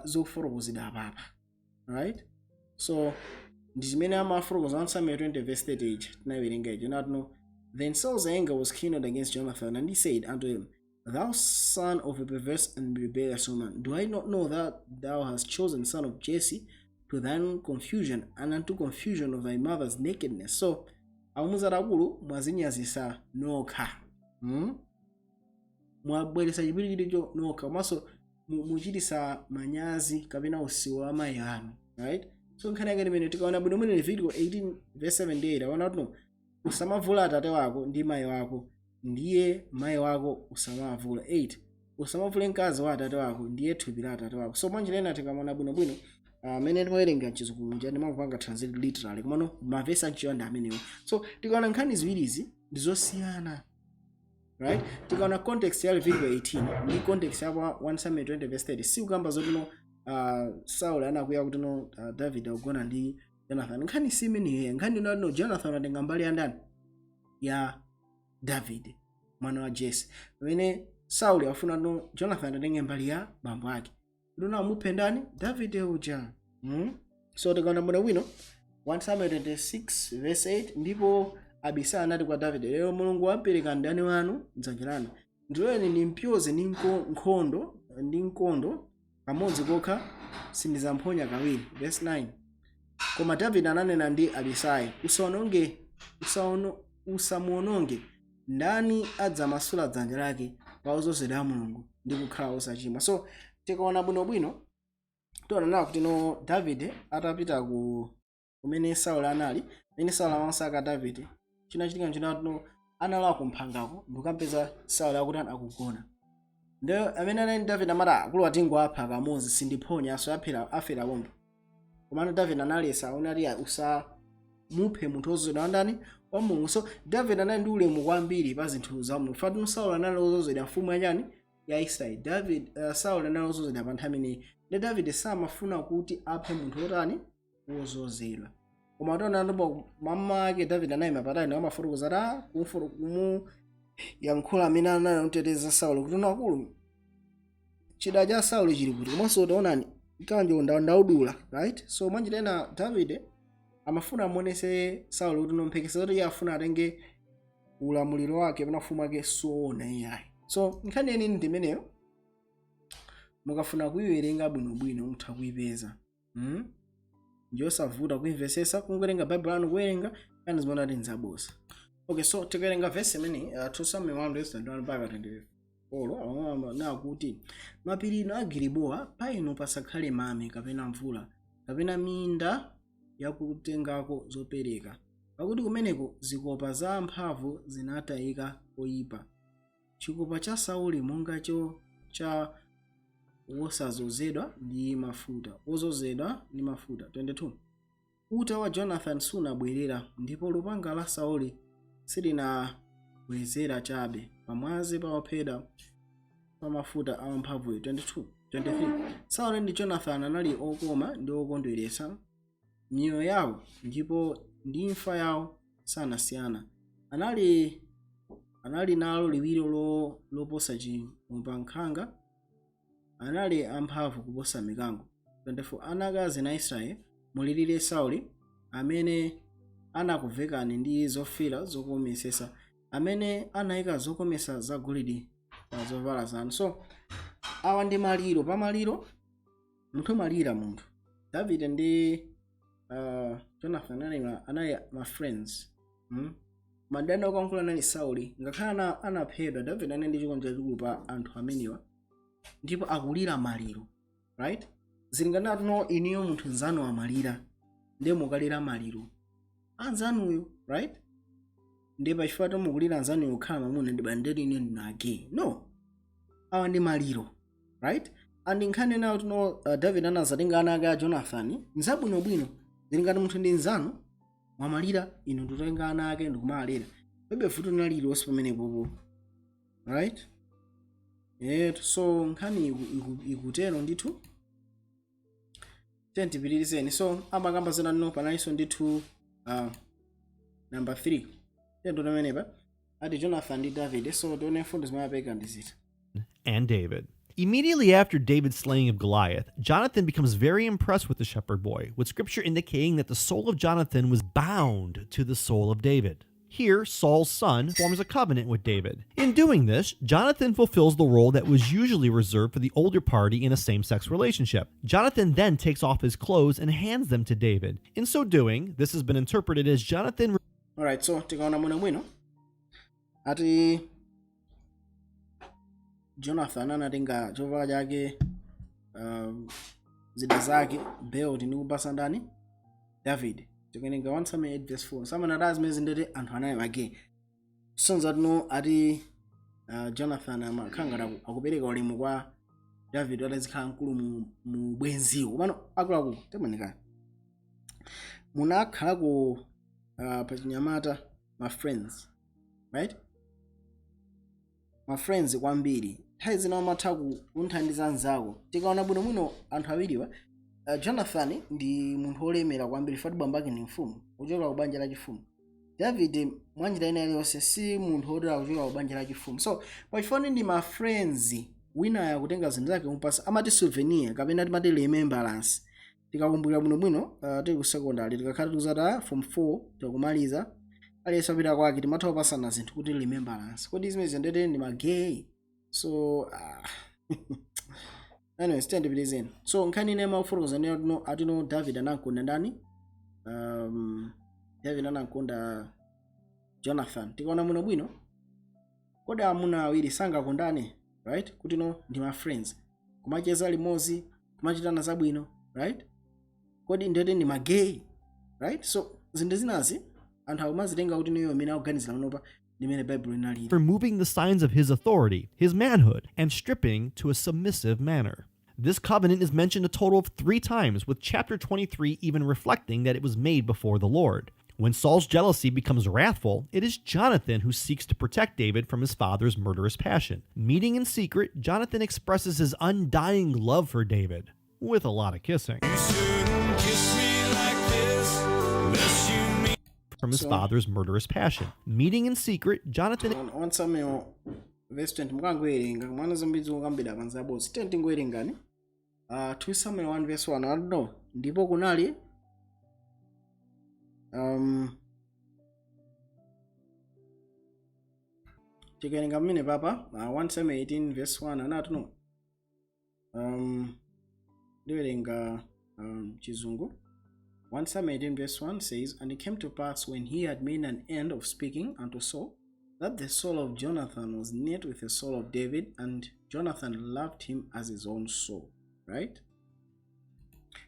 zikufotokozedwa apapa, right? So ndi zimene amafotokoza 1 Samuel 20 verse 30 tinawerenga icho natino, "Then Saul's anger was kindled against Jonathan, and he said unto him, 'Thou son of a perverse and rebellious woman, do I not know that thou hast chosen son of Jesse to thine confusion and unto confusion of thy mother's nakedness?'" So akumuza, "Akulu, mwazinyazisa nokha, Mwabweresa chipwirikiticho nokha, komanso muchitisa manyazi kapena usiwa wa mayi anu," right? So nkhani yake imene tikaona bwino mwene Leviticus 18 verse 7 ndi 8, aona kuti no, "Usamavula atate wako ndi mayi wako, ndiye mayi wako usamavula." 8, "Usamavule mkazi wa atate wako, ndiye thupi la atate wako." So mwanjira ina tikamaona bwinobwino amene timawerenga mchizungu ndimangopanga translate literally, komano mavesi anchiwa ndi amenewo. So tikaona nkhani ziwirizi ndizosiyana, right? Tikaona context ya Leviticus 18 ndi context ya 1 Samuel 20 verse 30, sikukamba zotino Saul anakwiya kuti no, David akugona ndi Jonathan. Nkhani si imeneyo. Nkhani inati no, Jonathan atenga mbali ya ndani? Ya David mwana wa Jesse, pamene Sauli afuna no, Jonathan atenge mbali ya bambo ake kuti amuphe ndani? David uja, So tikaona bwino bwino 1 Samuel 26 verse 8, "Ndipo Abisai anati kwa Davide, 'Lero Mulungu wapereka mdani wanu mdzanja lanu. Ndiloleni nimpyoze ndi nkhondo ndi mkondo kamodzi kokha, sindizamphonya kawiri.'" Verse 9, "Koma Davide ananena ndi Abisai, 'Usaononge, usamuononge. Ndani adzamasula dzanja lake pa odzozedwa a Mulungu ndi kukhala osachimwa?'" So tikaona bwinobwino tiona nawo kuti no, Davide atapita ku kumene Sauli anali, kumene Sauli amasaka Davide, chinachitika nchina no, analowa kumphangako ndikukampeza Sauli akuti akugona. Nde amene anali ndi Davide amati, "Akulu, atingo apha kamodzi, sindiphonya aso, aphera afera pomwe." Komano Davide analesa, aona ati, "Usamuphe munthu wodzozedwa wa ndani? Wa Mulungu." So David anali ndi ulemu kwambiri pa zinthu za Mulungu. Fatu Sauli anali wodzozedwa mfumu yachani? Ya Israeli. David, Sauli anali wodzozedwa pa nthawi imeneyi, ndi David samafuna kuti aphe munthu wotani? Wozozedwa. Koma tiona ndipo mama ake David anayima patali amafotokoza ta kumuyankhula amene anali kuteteza Sauli kuti, "Akulu, chida cha Sauli chili kuti? Komanso taonani, mkanjo ndaudula," right? So mwanjira ina David amafuna amuonese Sauli kuti nomphekesa kuti iye afuna atenge ulamuliro wake kapena ufumu wake soona iyayi. So nkhani yeni ndi imeneyo. Mukafuna kuyiwerenga bwinobwino mutha kuyipeza, Ndiyosavuta kuimvesesa, kungowerenga Baibulo lanu, kuwerenga kani zimene ati nzabosa. Okay, so tikawerenga verse imene 2 Samuel 1 verse 21 mpaka 24, nakuti, "Mapiri ino a Giliboa, pa inu pasakhale mame kapena mvula kapena minda yakutengako zopereka, pakuti kumeneko zikopa za amphamvu zinatayika koyipa. Chikopa cha Sauli monga cho cha wosazozedwa ndi mafuta, wozozedwa ndi mafuta. 22 Uta wa Jonathan sunabwerera, ndipo lupanga la Sauli silinabwezera chabe pamwazi pa ophedwa pa mafuta a wamphamvuyo. 22 23 Sauli ndi Jonathan anali okoma ndi okondweretsa miyoyo yawo, ndipo ndi imfa yawo sanasiyana. Anali nalo liwiro loposa chiwombankhanga, anali amphamvu kuposa mikango." 24 Ana akazi na Israeli, mulirire Sauli, amene anakuvekani ndi zofira zokomesesa, amene anayika zokomesa zagolide pa zovala zanu. So awa ndi maliro. Pamaliro munthu umalira munthu. Davide ndi Jonathan anali ma friends, Madani okankhula anali Sauli. Ngakhale anaphedwa, Davide anali ndi chikondi chachikulu pa anthu amenewa ndipo akulira maliro, right? Zilingana no iniyo munthu nzanu amalira, ndiye mukalira maliro anzanuyo, right? Ndiye pachifukwa mukulira anzanuyo kukhala mamuna ndi bandeti ine ndinage no. Awa ndi maliro, right? And nkhani nayo tino David anazatenga ana ake a Jonathan nzabwinobwino. Zili ngati munthu ndi nzanu mwamalira, inu ndikutenga ana ake ndikumalera, pebe vuto lililonse pamenepopo, right? So nkhani ikutero ndithu. Tiyeni. So amakamba zina no panalinso ndithu number 3 tiyeni pamenepa ati Jonathan ndi David. So tione mfundo zimene apeka ndi zita. And David. Immediately after David's slaying of Goliath, Jonathan becomes very impressed with the shepherd boy, with scripture indicating that the soul of Jonathan was bound to the soul of David. Here, Saul's son forms a covenant with David. In doing this, Jonathan fulfills the role that was usually reserved for the older party in a same sex relationship. Jonathan then takes off his clothes and hands them to David. In so doing, this has been interpreted as Jonathan Alright, so tikaona mwino mwino ati Jonathan anatenga chovala chake, zida zake, belt, ndi kupasa ndani? David. Tikawerenga 1 Samuel 8 verse 4, Samuel ati zimene ndete anthu anali ma gay. Sonza tino ati Jonathan amakhala ngati akupereka ulemu kwa David atazikhala mkulu mu bwenziwo. Pano akuluakulu temanikani munakhalako pachinyamata ma friends, right? Ma friends kwambiri nthawi zina umatha kunthandiza anzako. Tikaona bwinobwino anthu awiriwa, Jonathan ndi munthu wolemera kwambiri fati bambo ake ni mfumu, kuchoka ku banja la chifumu. David mwanjira ina iliyonse si munthu wotera kuchoka ku banja la chifumu. So pachifukwa ndi ma friends, wina akutenga zinthu zake kumupasa, amati souvenir kapena timati remembrance. Tikakumbukira bwinobwino, tili ku secondary, tikakhala tikuzata form 4, tikumaliza, aliyense apita kwake, timatha kupasana zinthu kuti remembrance. Kodi zimene ndete ndi ma gay? So anyways, tiyandipitizeni. So nkhani ine imafotokoza ndi atino atino David anamkonda ndani? David anamkonda Jonathan. Tikaona muno bwino, kodi amuna awiri sangakondane, right? Kuti no ndi ma friends, kumacheza limodzi, kumachitana zabwino, right? Kodi ndete ndi ma gay, right? So zinthu zinazi anthu akumazitenga kuti niyo amene akuganizira panopa ndimene Bible inalili. Removing the signs of his authority, his manhood, and stripping to a submissive manner. This covenant is mentioned a total of three times, with chapter 23 even reflecting that it was made before the Lord. When Saul's jealousy becomes wrathful, it is Jonathan who seeks to protect David from his father's murderous passion. Meeting in secret, Jonathan expresses his undying love for David, with a lot of kissing. You shouldn't kiss me like this unless you mean From his father's murderous passion. Meeting in secret, Jonathan 1 Samuel verse 20 mukangowerenga mwana zambiri zikukambira pansi abodzi. Tiye tingowerengani 2 Samuel 1 verse 1. I don't know. Ndipo kunali tikawerenga pamene papa 1 Samuel 18 verse 1 anati no ndiwerenga Chizungu. 1 Samuel 18 verse 1 says, "And it came to pass, when he had made an end of speaking unto Saul, that the soul of Jonathan was knit with the soul of David, and Jonathan loved him as his own soul." Right?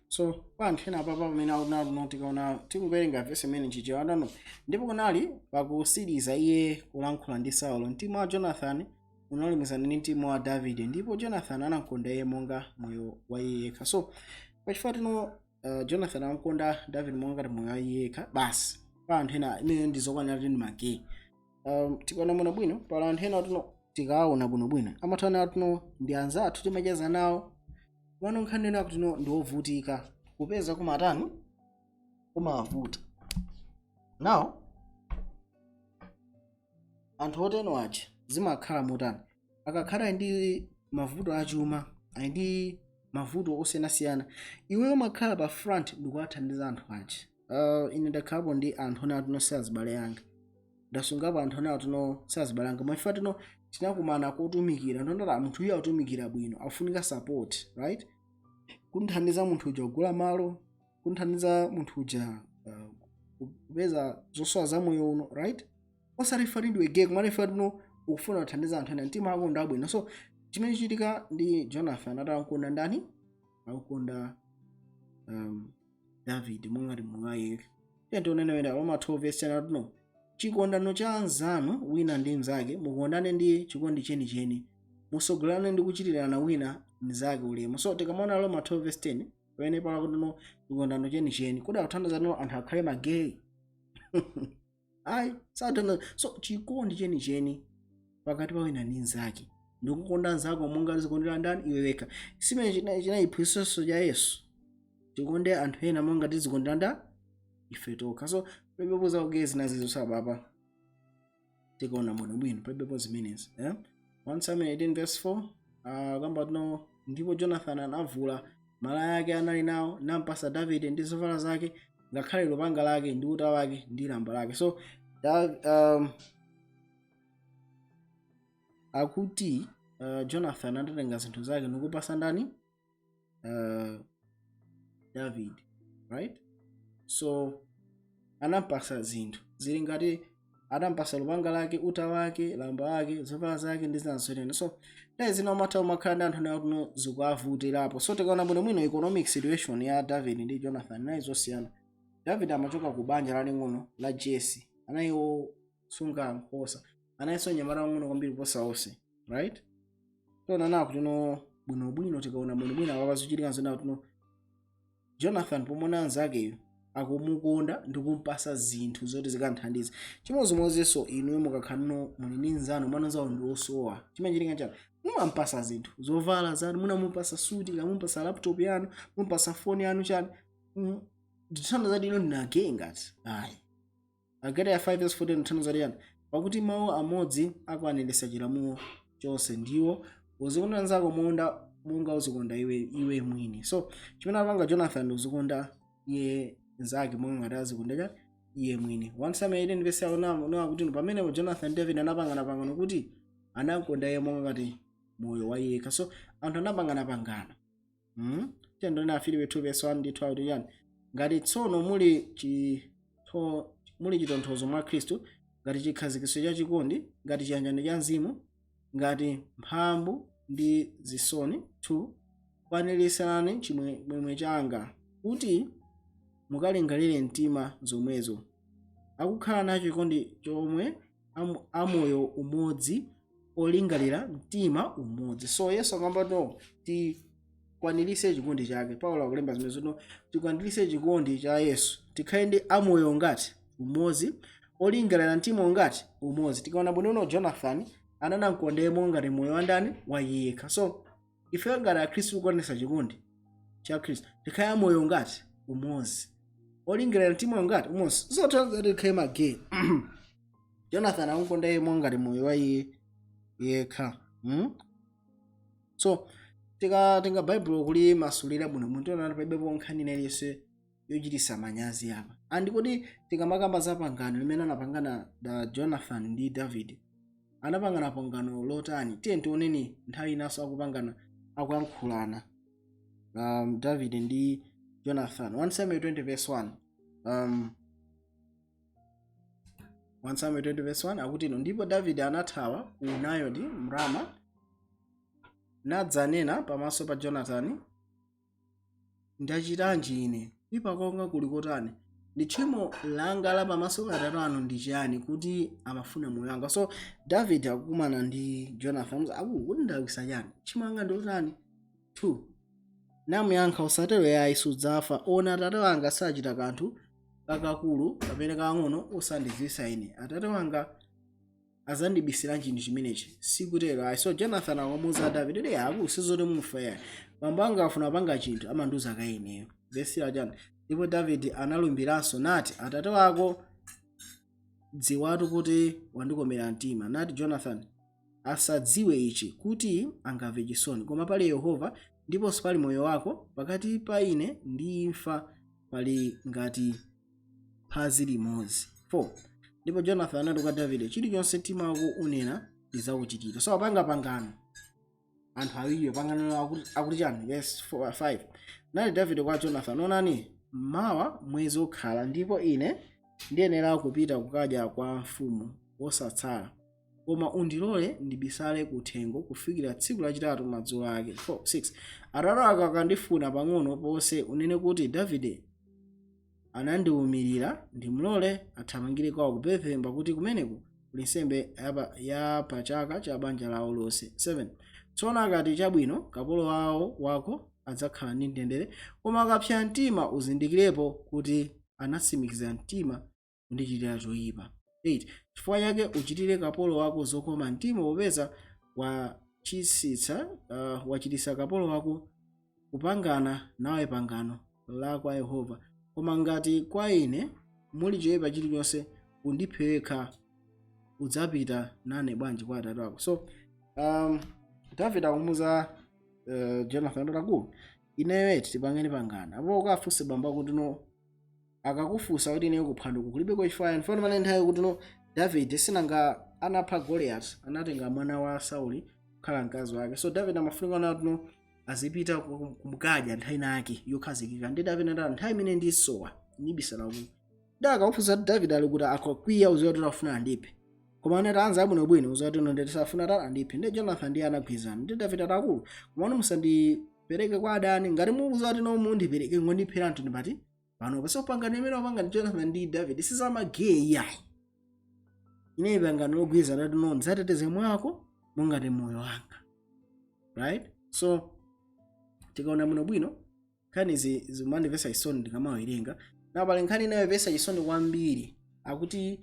So kwa anthu ena apapa pamene akuti tikaona tikuwerenga verse imene nchichewa adano, ndipo kunali pakusiriza iye kulankhula ndi Saulo, mtima wa Jonathan unalumikizana ndi mtima wa Davide, ndipo Jonathan anamkonda iye monga moyo wa iye yekha. So pachifukwa tino Jonathan anamkonda David monga ngati moyo wa iye yekha basi. Pa anthu ena imene ndi zokwanira kuti ndi ma gay. Tikaona bwinobwino pala anthu ena tino tikaona bwinobwino amathana tino ndi anzathu timacheza nawo wano, nkhani ena kuti no ndi ovutika kupeza, kumatani, kumavuta. Now anthu oteno aja zimakhala motani akakhala ndi mavuto achuma, ali ndi Mavuto osiyanasiyana, iweyo umakhala pa front ndikuwathandiza anthu aja. Ine ndakhalapo ndi anthu ena atino si azibale anga, ndasungapo anthu ena atino si azibale anga. Mwayifa tino tinakumana kotumikira, ndondati munthu uyu akutumikira bwino, afunika support, right? Kunthandiza munthu uja kugula malo, kunthandiza munthu uja kupeza zosowa za moyo uno, right? Osati fati ndiwe gay, kumene fati no ukufuna kuthandiza anthu ena, mtima wako ndi abwino. So chimene chichitika ndi Jonathan, atamukonda ndani? Akukonda David monga moyo wake. Tiye tionene wena Roma 12 verse 10 no chikondano cha anzanu wina ndi mnzake, mukondane ndi chikondi chenicheni, musogolerane ndi kuchitirana wina mnzake ulemu. So tikamaona Roma 12 verse 10, pamene pala kuti no chikondano chenicheni, kodi akuthandiza no anthu akhale ma gay? Ayi, sathandiza. So chikondi chenicheni pakati pa wina ndi mnzake ndikukonda nzako monga tizikondera ndani? Iwe wekha. Simene chinayiphunzitso cha Yesu, tikonde anthu ena monga tizikondera nda ife tokha. So palibepo za u gay zinazizo sabapa. Tikaona bwinobwino, palibepo zimenezi, eh? 1 Samuel 18 verse 4 kamba tino ndipo Jonathan anavula malaya ake anali nawo, nampasa Davide, ndi zovala zake, ngakhale lupanga lake ndi uta wake ndi lamba lake. So akuti Jonathan anatenga zinthu zake nikupasa ndani? David, right? So anampasa zinthu zili ngati anampasa lupanga lake, uta wake, lamba wake, zovala zake ndi zina zotero. So nthawi zina umatha umakhala ndi anthu ena kuno zikuavutirapo. So tikaona bwinobwino, economic situation ya David ndi Jonathan nayi zosiyana. David amachoka ku banja laling'ono la Jesse, anali wosunga nkhosa, analinso mnyamata wang'ono kwambiri kuposa onse, right? Tiona nawo kuti no bwinobwino, tikaona bwinobwino apa pazochitika zona kuti no Jonathan pomona anzakeyo akumukonda ndi kumpasa zinthu zoti zikanthandize. Chimodzimodzinso inuyo, mukakhala no muli ndi nzanu, mwana nzawo ndi osowa, chimachitika chani? Mumampasa zinthu, zovala zanu, munamupasa suti, kamumpasa laptop yanu, mumpasa foni yanu, chani. Ndithanda zati ino ndina gay ngati ayi. Agalatiya 5 verse 14 ndithanda zati yani? Pakuti mawu amodzi akwaniritsa chilamulo chonse, ndiwo, uzikonda nzako monga monga uzikonda iwe mwini. So chimene apanga Jonathan ndi uzikonda iye nzake monga ngati azikonda chani? Iye mwini. 1 Samuel 18 verse yawo nawo kuti pamenepo Jonathan, David anapangana pangano kuti anakonda iye monga ngati moyo wa yekha. So anthu anapangana pangano. Tendona Afilipi 2 verse 1 ndi 12 kuti yani? Ngati tsono muli chitonthozo mwa Khristu, ngati chikhazikitso cha chikondi, ngati chiyanjano cha Mzimu, ngati mphambu ndi zisoni 2 kwaniritsani chimwemwe changa, kuti mukalingalire mtima zomwezo, akukhala nacho chikondi chomwe, amoyo umodzi, olingalira mtima umodzi. So Yesu akamba no tikwanirise chikondi chake. Paulo akulemba zimene zino, tikwanirise chikondi cha Yesu, tikhale ndi amoyo ngati umodzi, olingalira mtima ngati umodzi. Tikaona bwinono, Jonathan ananamkondemo ngati moyo wa ndani? Wa yekha. So ife ngati Akhristu kukwanisa chikondi cha Khristu, tikhale amoyo ngati umodzi, olingalira mtima ngati umodzi. Zothandiza tikhale ma gay. Jonathan akukonda iye ngati moyo wa iye yekha, So tikatenga Baibulo kuli masulira bwino, munthu ona palibepo nkhani iliyonse yochitisa manyazi apa. And kodi tikamakamba za pangano limene anapangana da Jonathan ndi David, anapangana pangano lotani? Tiye tioneni nthawi inanso akupangana, akuyankhulana David ndi Jonathan. 1 Samuel 20 verse 1, 1 Samuel 20 verse 1 akuti ino ndipo David anathawa ku Nayoti mRama, nadzanena pamaso pa Jonathan, "Ndachitanji ine? Kuipa kwanga kuli kotani? Ndi tchimo langa la pamaso pa atate anu ndi chiyani, kuti amafuna moyo wanga?" So David akukumana ndi Jonathan, akulu, "Kuti ndalakwisa chani? Tchimo langa ndi lotani?" 2 Namuyankha, "Usatero yayi, sudzafa. Ona, atate wanga sachita kanthu kakakulu kapena kang'ono osandidziwitsa ine. Atate wanga azandibisira chinthu chimenechi? Sikutero ayi." So Jonathan akamuuza David kuti aku sizoti mufa yayi, bambo anga afuna kupanga chinthu, amandiuza kaineyo. Vesi chani? Ndipo David analumbiranso nati, "Atate wako dziwatu kuti wandikomera mtima." Nati Jonathan, "Asadziwe ichi, kuti angamve chisoni. Koma pali Yehova, Ndiponso pali moyo wako, pakati pa ine ndi imfa pali ngati phazi limodzi. 4 Ndipo Jonathan anati kwa Davide, "Chilichonse mtima wako unena ndidzakuchitira." So apanga pangano anthu awiriwo. Pangano akuti chani? Verse 4, 5: Nati Davide kwa Jonathan, "Onani, mawa mwezi ukhala, ndipo ine ndiyenera kupita kukadya kwa mfumu wosatsala, koma undilole ndibisale kuthengo kufikira tsiku lachitatu madzulo ake. 4, 6 Atate ako akandifuna pang'ono ponse, unene kuti, 'Davide anandiwumirira ndimulole athamangire kwawo ku Betelehemu, pakuti kumeneko kuli nsembe ya pachaka cha banja lawo lonse.' 7 Tsono akati, 'Chabwino,' kapolo wawo wako adzakhala ndi mtendere. Koma akapsa mtima, uzindikirepo kuti anatsimikiza mtima kundichitira choyipa. 8 Chifukwa chake uchitire kapolo wako zokoma mtima, popeza wachititsa kapolo wako kupangana nawe pangano la kwa Yehova. Koma ngati kwa ine muli choyipa chilichonse, undiphe wekha. Udzapita nane bwanji kwa atate wako?" So David akumuza Jonathan kuti, "Akulu, ineyo tipangeni pangano apo, ukafunse bambo kuti no, akakufunsa kuti ineyo kuphwando kulibeko chifukwa mfano pamene nthawi kuti no, David sinanga anapha Goliath, anatenga mwana wa Sauli kukhala mkazi wake. So David amafunika kuti no, azipita kumukadya nthawi inake yokhazikika. Ndi David anati, 'Nthawi imene ndisowa ndibisala ku ndi akakufunsa kuti David ali kuti, akakwiya, uziwa kuti afuna andiphe.' Koma anati anza abwinobwino, uziwa kuti no, ndeti safuna tati andiphe." Ndi Jonathan ndiye anagwirizana ndi David ati, "Akulu, komano musandipereke kwa adani. Ngati mukuziwa kuti no, mundipereke, ngondiphera anthu ndipati pano paso." Pangano imene wapanga ndi Jonathan ndi David sizama gay yayi. Ineyi pangano logwirizana kuti no, ndidzateteze mwako mongati moyo wanga, right? So tikaona bwinobwino nkhani izi zimandimvetsa chisoni ndikamawerenga. Na pali nkhani inayomvetsa chisoni kwambiri, akuti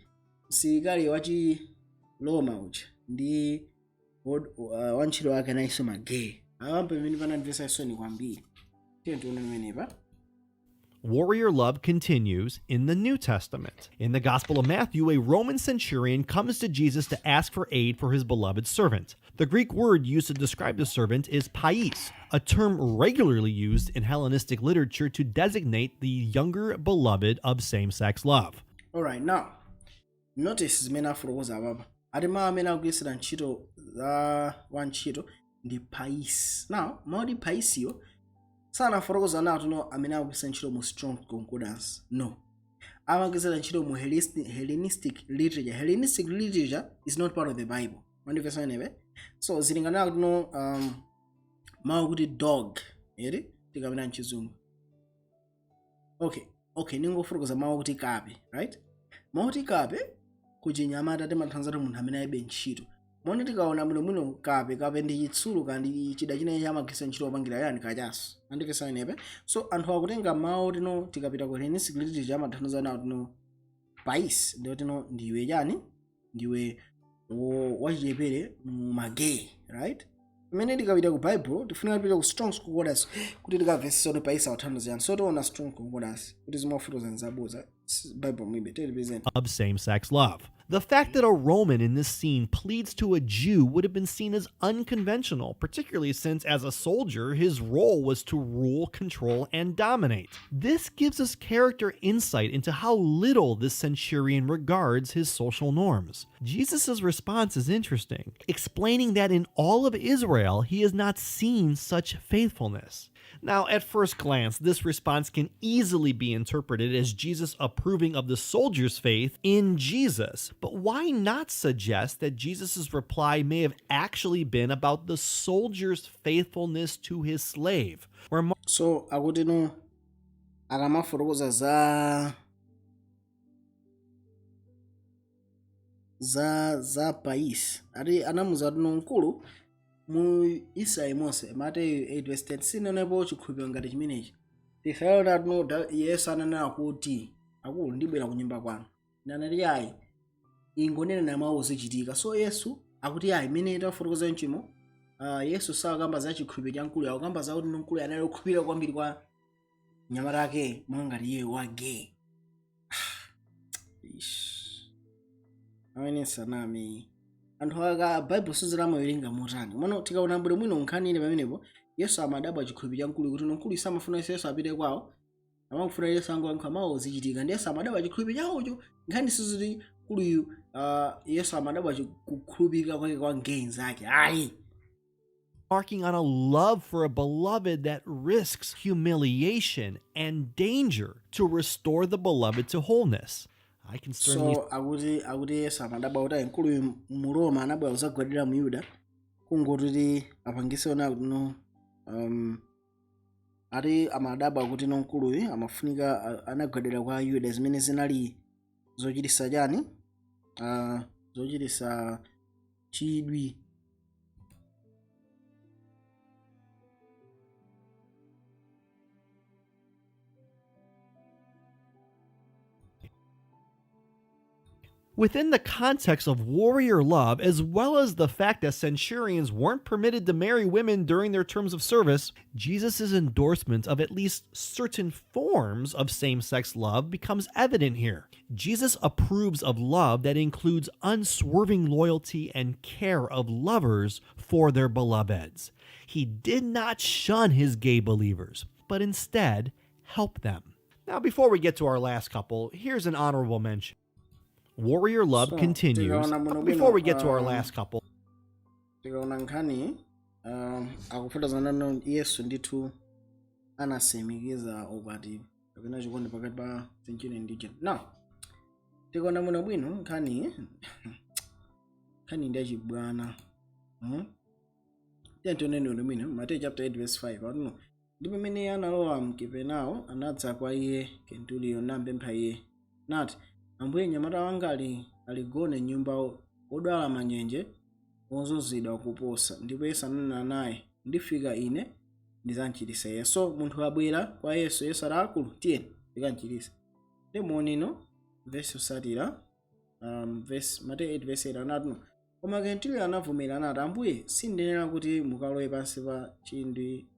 msilikali wachi Roma uja ndi wantchito wake anayinso ma gay. Awampa pamene panandimvetsa chisoni kwambiri. Tiye tione pamenepa. Warrior love continues in the New Testament. In the Gospel of Matthew, a Roman centurion comes to Jesus to ask for aid for his beloved servant. The Greek word used to describe the servant is pais, a term regularly used in Hellenistic literature to designate the younger beloved of same sex love. Alright, now notice zimene afotokoza apapa. Ati mawu amene akugwiritsira ntchito za wantchito ndi pais. Now mawu oti paisiyo sanafotokoza nato no amene akugwiritsa ntchito mu Strong Concordance, no, amagwiritsa ntchito mu Hellenistic literature. Hellenistic literature is not part of the Bible. Mandimvetsa inepe? So zilingana kuti no, mawu kuti dog eri tikamena mchizungu, okay, ningofotokoza mawu kuti kape, right? Mawu kuti kape kuchinyamata timathandiza kuti munthu amene alibe ntchito. Moni tikaona bwinobwino kape, kape ndi chitsulo kandi chida chimene chamagwiritsa ntchito kupangira yani kachaso. Andimvetsa inepe? So anthu akutenga mawu tino, tikapita ku Hellenistic literature amathandiza nawo tino pais, ndiyo tino ndiwe chani, ndiwe wachichepere mu ma gay, right? Pamene tikapita ku Bible tifunika tipite ku Strong's Concordance kuti tikamvetsesa kuti pais akuthandiza yani. So tiona Strong Concordance kuti zimafotokoza nzaboza, Bible mwibe television. Of same sex love. The fact that a Roman in this scene pleads to a Jew would have been seen as unconventional, particularly since, as a soldier, his role was to rule, control, and dominate. This gives us character insight into how little this centurion regards his social norms. Jesus' response is interesting, explaining that in all of Israel he has not seen such faithfulness. Now, at first glance, this response can easily be interpreted as Jesus approving of the soldier's faith in Jesus. But why not suggest that Jesus' reply may have actually been about the soldier's faithfulness to his slave? Where So akuti no, akamafotokoza za pais, ati anamuza kuti no, mkulu mu Israeli monse, Mateyu 8 verse 10, sinaonepo chikhulupiriro ngati chimenechi. Tisaona tino Yesu ananena kuti, "Akulu, ndibwera ku nyumba kwanu." Nanati, "Ayi, ingonena na mawu, zichitika." So Yesu akuti ayi, imene tafotokoza mchimo, Yesu sakamba za chikhulupiriro cha mkulu, akukamba za kuti mkulu anali okhulupirira kwambiri kwa mnyamata ake monga ngati iye wa gay. Ish. Amene sanami anthu aka Bible sizilamawerenga motani? Mano tikaona bwino mwino nkhani ile pamenepo. Yesu amadabwa chikhulupiriro cha mkulu, kuti mkulu samafuna Yesu apite kwawo, amafuna Yesu angoyankha mawu zichitika. Ndi Yesu amadabwa chikhulupiriro chawocho. Nkhani siziti mkuluyu, Yesu amadabwa kukhulupirira kwake kwa ngeni zake, ayi. Embarking on a love for a beloved that risks humiliation and danger to restore the beloved to wholeness. I can certainly So akuti Yesu amadabwa kuti ayi, mkuluyu mu Roma anabwera kuzagwadira mu Yuda, kungoti apangise ona kuti no, ati amadabwa kuti no, mkuluyu amafunika anagwadira kwa Yuda, zimene zinali zochitisa chani, zochitisa chidwi. Within the context of warrior love, as well as the fact that centurions weren't permitted to marry women during their terms of service, Jesus' endorsement of at least certain forms of same sex love becomes evident here. Jesus approves of love that includes unswerving loyalty and care of lovers for their beloveds. He did not shun his gay believers, but instead help them. Now, before we get to our last couple, here's an honorable mention. Warrior love So, continues. tikaona bwinobwino, Before we get to our last couple, tikaona nkhani, akufotokoza nano Yesu ndithu anasimikiza ukwati kapena chikondi pakati pa centurion ndi general. Now tikaona bwinobwino nkhani ndi yachibwana, Tiye tioneni bwinobwino Mateyu chapter 8 verse 5 akuti, "Ndi pamene analowa mkepenawo, anadza kwa iye kenturiyo, nampempha iye nati, 'Ambuye, mnyamata wanga aligone m'nyumba, wodwala manjenje, wozunzidwa kuposa.' Ndipo Yesu ananena naye, 'Ndifika ine ndizamchiritsa iye.'" So munthu abwera kwa Yesu, Yesu ati, "Akulu, tiyeni ndikamchiritsa." Ndi muonino verse yosatira, verse Mateyu 8 verse 8 anati no, "Koma kenturiyo anavomera anati, 'Ambuye, sindinena kuti mukalowe pansi pa chindwi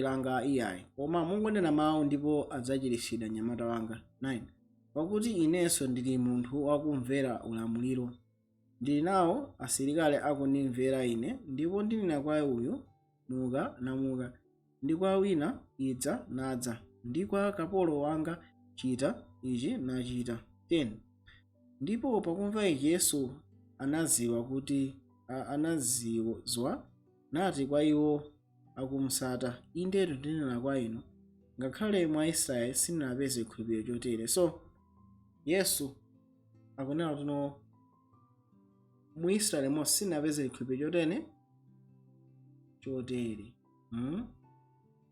langa iyayi, koma mungonena mawu ndipo adzachiritsidwa mnyamata wanga.' 9 Pakuti inenso ndili munthu wakumvera ulamuliro, ndili nawo asilikali akundimvera ine, ndipo ndinena kwa uyu, Muka, namuka, ndi kwa wina, Idza, nadza, ndi kwa kapolo wanga, Chita ichi, nachita.' 10 Ndipo pakumva ichi Yesu anaziwa kuti anazizwa, nati kwa iwo akumsata, 'Indetu ndinena kwa inu, ngakhale mwa Israeli sindinapeze chikhulupiriro chotere.'" So Yesu akunena kuti no, mu Israeli monse sindinapeze chikhulupiriro chotere.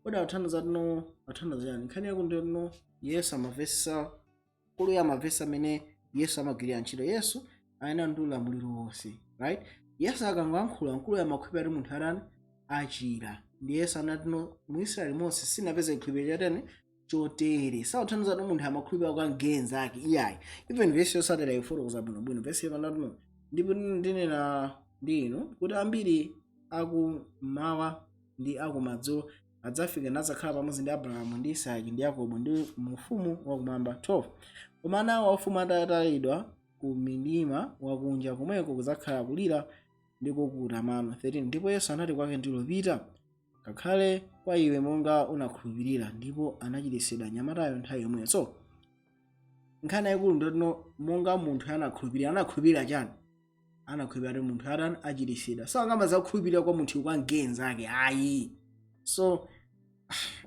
Kodi akuthandiza tino, akuthandiza chani? Nkhani yaku ndino Yesu amavesa, kulu amavesa amene Yesu amagwirira ntchito. Yesu ayena ndi ulamuliro wonse, right? Yesu akangoyankhula, mkulu amakhulupirira kuti munthu atani? Achira. Ndi Yesu anati no, mu Israeli monse sinapeze chikhulupiriro chotani? Chotere. Sauthandiza kuti munthu amakhulupirira kwa ngenza ake, iyayi. Even vesi yosatira ifotokoza bwinobwino. Vesi yapanati no, "Ndipo ndinena ndi inu kuti ambiri akummawa ndi akumadzulo adzafika nadzakhala pamodzi ndi Abrahamu ndi Isake ndi Yakobo ndi mu ufumu wakumwamba." 12 "Koma ana awo aufumu atatayidwa ku mdima wakunja, komweko kudzakhala kulira ndi kukuta mano." 13 "Ndipo Yesu anati kwa kenturiyo, 'Pita, kakhale kwa iwe monga unakhulupirira.' Ndipo anachiritsidwa mnyamatayo nthawi yomweyo." So nkhani yayikulu ndotino monga munthu anakhulupirira, anakhulupirira chani? Anakhulupirira kuti munthu atani? Achiritsidwa. So angamaza kukhulupirira kwa munthu kwa ngenza ake, ayi. So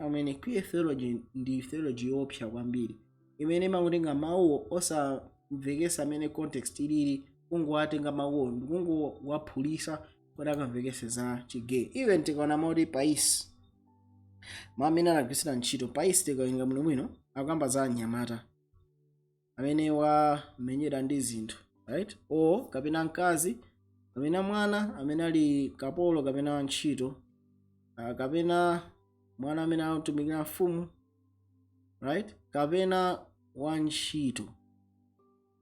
I mean, queer theology ndi theology yoopsa kwambiri imene imangotenga mawuwo osamvekesa amene context ilili, kungowatenga mawuwo ndikungowaphulisa kuti akamvekese za chi gay. Even tikaona moti pais, mawu amene anagwirisira ntchito pais, tikawerenga bwinobwino akuyamba za anyamata amene wamenyedwa ndi zinthu, right? O kapena mkazi kapena mwana amene ali kapolo kapena wantchito, kapena mwana amene akutumikira mfumu, right? Kapena wantchito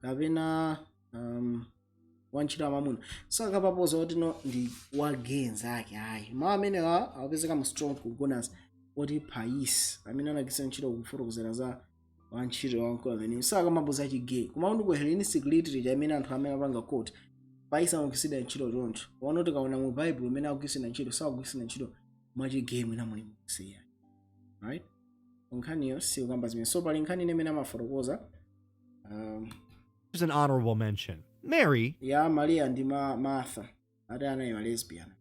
kapena wantchito amamuna. So akapapoza kuti no, ndi wagenza ake, ayi. Mawu amenewa akupezeka mu Strong Concordance oti pais amene anagwiritsa ntchito kufotokozera za wantchito wamkulu amene so akamapoza chi gay. Koma kuti ku Hellenistic literature imene anthu amene apanga quote, pais amagwiritsidwa ntchito choncho. Waona, tikaona mu Bible imene akugwiritsidwa ntchito, sakugwiritsidwa ntchito. Mwachi gay mwina muli musiya, right? Nkhaniyo sikukamba zimene. So pali nkhani imene amafotokoza Here's an honorable mention: Mary ya Maria ndi Martha, ati anali ma lesbian.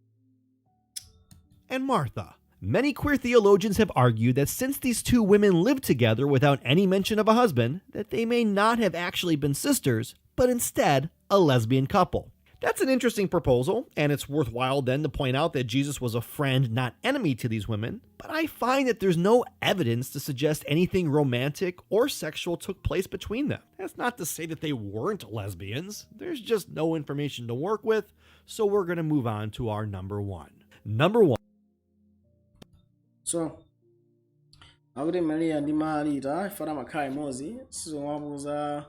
and Martha. Many queer theologians have argued that since these two women lived together without any mention of a husband, that they may not have actually been sisters, but instead a lesbian couple. That's an interesting proposal, and it's worthwhile then to point out that Jesus was a friend, not enemy to these women, but I find that there's no evidence to suggest anything romantic or sexual took place between them. That's not to say that they weren't lesbians, there's just no information to work with, so we're going to move on to our number one. Number one. So akuti Maria ndi Marita ifana amakhala imodzi, sizomapuza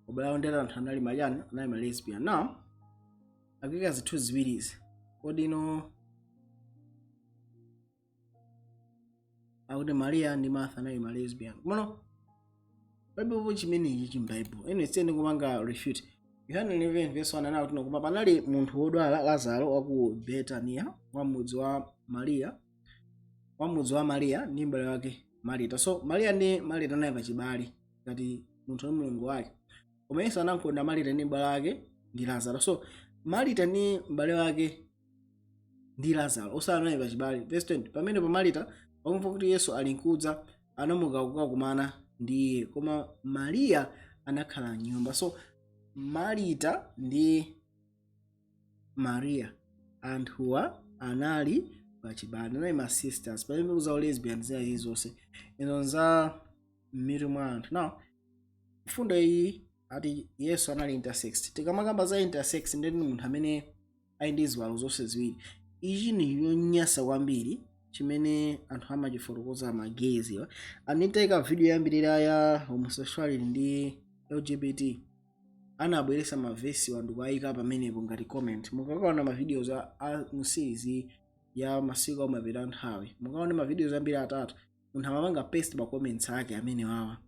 ubale ndera anthu anali machani, anali ma lesbian. Now akuyika zinthu ziwirizi. Kodi ino akuti Maria ndi Martha anali ma lesbian, komano Bible chimenechi chimbible anyway, siyeni kumanga refute. Yohane 11 verse 1 anakuti no, koma panali munthu wodwala, Lazaro wa ku Betaniya, wa mudzi wa Mariya, wa mudzi wa Mariya ndi m'bale wake Marita. So Mariya ndi Marita anali pachibale ngati munthu wa mulungu wake, koma Yesu anamkonda Marita ndi m'bale wake ndi Lazaro. So Marita ndi m'bale wake ndi Lazaro osati anali pachibale. Verse 20: pamenepo Marita pakumva kuti Yesu ali nkudza, anamuka kukakumana ndi iye, koma Mariya anakhala mnyumba. So Marita ndi Maria anthuwa anali pachibale, anali ma sisters. Pamene za lesbian zina zilizonse izo za m'mitu mwa anthu. Now mfundo iyi ati Yesu anali intersex. Tikamakamba za intersex, ndeni munthu amene ali ndi ziwalo zonse ziwiri. Ichi ni chonyasa kwambiri chimene anthu amachifotokoza ma gays wa. Anditayika video yambirira ya homosexuality ndi LGBT, anabweresa mavesi wanthu kuayika pamenepo ngati comment. Mukakaona ma videos a mu series ya masiku amapita nthawi, mukaona ma videos ambiri atatu, munthu amapanga paste ma comments ake amene wawa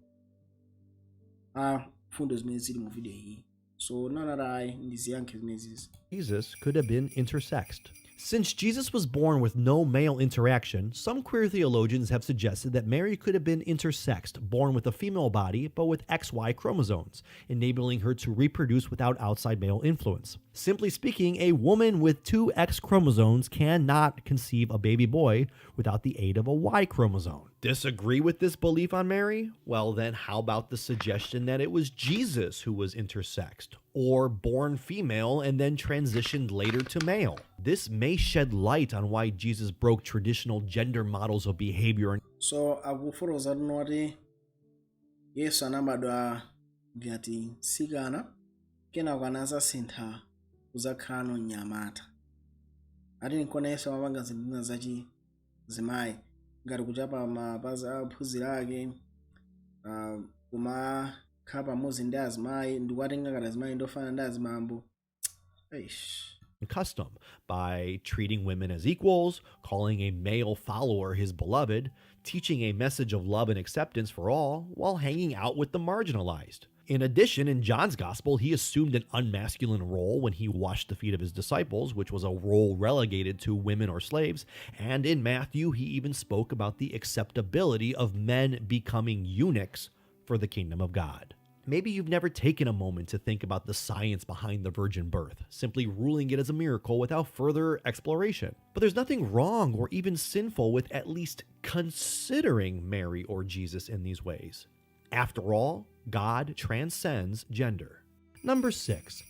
a fundo zimene zili mu video iyi. So nanatayi ndiziyankhe zimenezi. Jesus could have been intersexed. Since Jesus was born with no male interaction, some queer theologians have suggested that Mary could have been intersexed, born with a female body but with XY chromosomes, enabling her to reproduce without outside male influence. Simply speaking, a woman with two X chromosomes cannot conceive a baby boy without the aid of a Y chromosome. Disagree with this belief on Mary? Well, then, how about the suggestion that it was Jesus who was intersexed, or born female and then transitioned later to male? This may shed light on why Jesus broke traditional gender models of behavior and So akufotokoza tinoti Yesu anabadwa ngati mtsikana, kenako anazasintha kuzakhala mnyamata. Ati nkona Yesu amapanga zinthu zina zachi zimayi ngati kuchapa mapazi a ophunzira ake, kumakhala pamodzi ndi azimayi, ndikuwatenga ngati azimayi ndofana ndi azibambo. Eish. custom by treating women as equals, calling a male follower his beloved, teaching a message of love and acceptance for all while hanging out with the marginalized. In addition, in John's gospel, he assumed an unmasculine role when he washed the feet of his disciples, which was a role relegated to women or slaves. And in Matthew, he even spoke about the acceptability of men becoming eunuchs for the kingdom of God. Maybe you've never taken a moment to think about the science behind the virgin birth, simply ruling it as a miracle without further exploration. But there's nothing wrong or even sinful with at least considering Mary or Jesus in these ways. After all, God transcends gender. Number 6.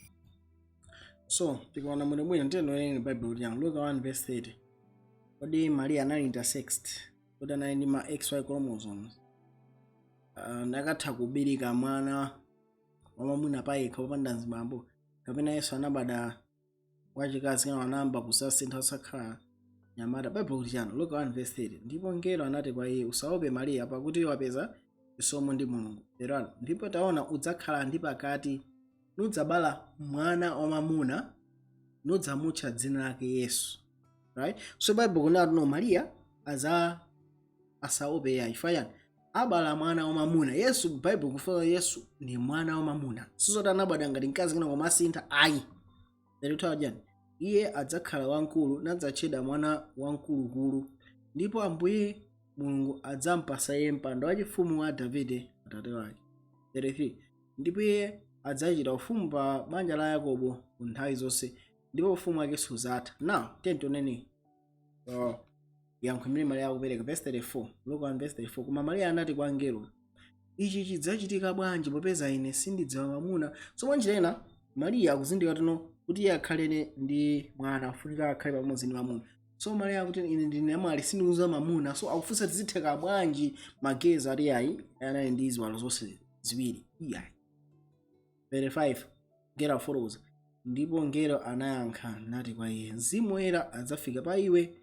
So tikaona mwino bwino, tiyeni Bible kuti yang Luka 1 verse 30. Kodi Maria anali intersexed? Kodi anali ndi ma XY chromosomes? Nakatha kubereka mwana wamwamuna payekha popanda mzibambo, kapena Yesu anabadwa wachikazi kana anayamba kusasintha osakhala nyamata? Bible kuti chani? Luka 1 verse 30: ndipo mngelo anati kwa iye, "Usaope Mariya, pakuti wapeza chisomo ndi Mulungu." Verano: ndipo taona, udzakhala ndi pakati, nudzabala mwana wamwamuna, nudzamutcha dzina lake Yesu. Right? So Bible kunati no, Mariya aza asaope ya chifukwa chani? Abala mwana wamwamuna Yesu. Bible kufotokoza Yesu ndi mwana wamwamuna, sizoti anabadwa ngati mkazi kana koma asintha ayi. Lero chani? Iye adzakhala wamkulu nadzatchedwa Mwana Wamkulukulu, ndipo Ambuye Mulungu adzampasa iye mpando wachifumu wa Davide atate wake. 33 Ndipo iye adzachita ufumu pa banja la Yakobo ku nthawi zonse, ndipo ufumu wake suzatha. Now tioneni yankho imene Mariya akupereka. Verse 34, Luka 1 verse 34: Koma Mariya anati kwa angelo, "Ichi chidzachitika bwanji, popeza ine sindidziwa mwamuna?" So mwanjira ina Mariya akuzindikira tino kuti iye akhale ndi mwana afunika akhale pamodzi ndi mwamuna. So Mariya akuti, "Ine ndine namwali, sindikudziwa mwamuna." So akufunsa, zitheka bwanji? Ma gays ati ayi, anali ndi ziwalo zonse ziwiri. Iyayi. 35, ngelo afotokoza: Ndipo ngelo anayankha nati kwa iye, "Mzimu Woyera adzafika pa iwe,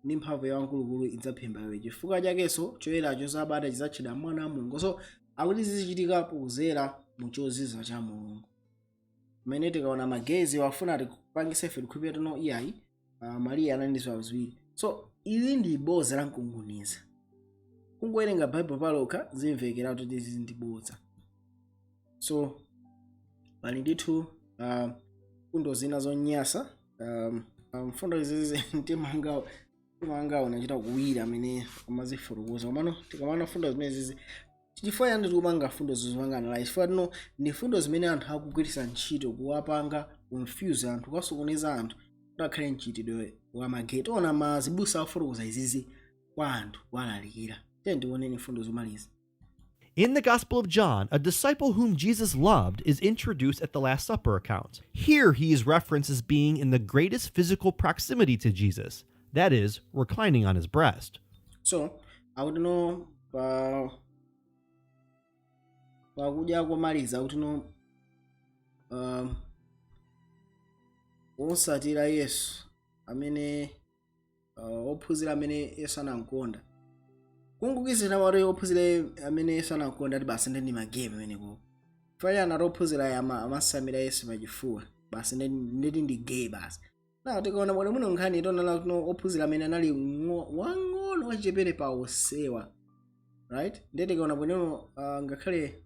ndi mphamvu ya Wamkulukulu idzaphimba iwe. Chifukwa chakenso choyeracho chobadwa chidzatchedwa Mwana wa Mulungu." So akuti zizichitika pozera mu chozizwa cha Mulungu. Pamene tikaona ma gays wafuna tikupangise ife tikhulupirira tino iyayi, Mariya anali ndi ziwalo ziwiri. So ili ndi boza la mkunguniza. Kungowerenga Baibulo palokha zimvekera kuti izi ndi boza. So pali ndithu mfundo zina zonyasa. Mfundo izizi mtima wanga unachita kuwira amene amazifotokoza. Komano tikamana mfundo zimene zizi, chifukwa yani tikupanga mfundo zozipangana la chifukwa tino ndi mfundo zimene anthu akugwiritsa ntchito kuwapanga confuse anthu, kuwasokoneza anthu kuti akhale mchitidwe wa ma gay. Tiona mazibusa afotokoza izizi kwa anthu, kuwalalikira. Tiye tioneni mfundo zomaliza. In the Gospel of John, a disciple whom Jesus loved is introduced at the Last Supper account. Here he is referenced as being in the greatest physical proximity to Jesus, that is, reclining on his breast. So akuti no pa pakudya komaliza, akuti no otsatira Yesu amene ophunzira amene Yesu anamkonda, kungukizira wati ophunzira amene Yesu anamkonda ati basi ndi ma gay pamenepo. Fanya anati ophunzira amasamira Yesu pachifuwa, basi ndeti ndi gay basi. Na tikaona bwino muno nkhani, tionala kuno ophunzira amene anali wang'ono wachichepere pa onsewa, right? Ndiye tikaona bwino, ngakhale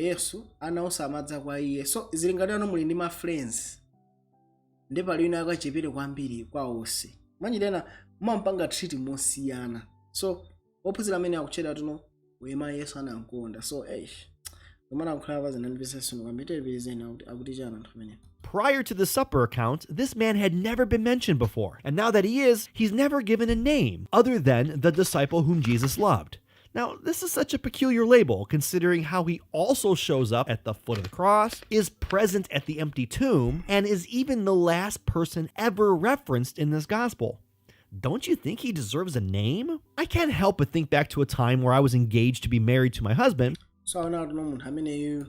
Yesu ana onse amadza kwa iye. So zili ngati ano muli ndi ma friends, ndi pali wina akachepere kwambiri kwa onse, mwanjitena mumampanga treat mosiyana. So ophunzira amene akutchedwa tuno wema Yesu anamkonda. So eish, komana kukhala pa zinandipesesino kwambiri. Akuti chani anthu amene? Prior to the supper account, this man had never been mentioned before, and now that he is, he's never given a name other than the disciple whom Jesus loved. Now, this is such a peculiar label, considering how he also shows up at the foot of the cross, is present at the empty tomb, and is even the last person ever referenced in this gospel. Don't you think he deserves a name? I can't help but think back to a time where I was engaged to be married to my husband, So aona kuti no munthu ameneyu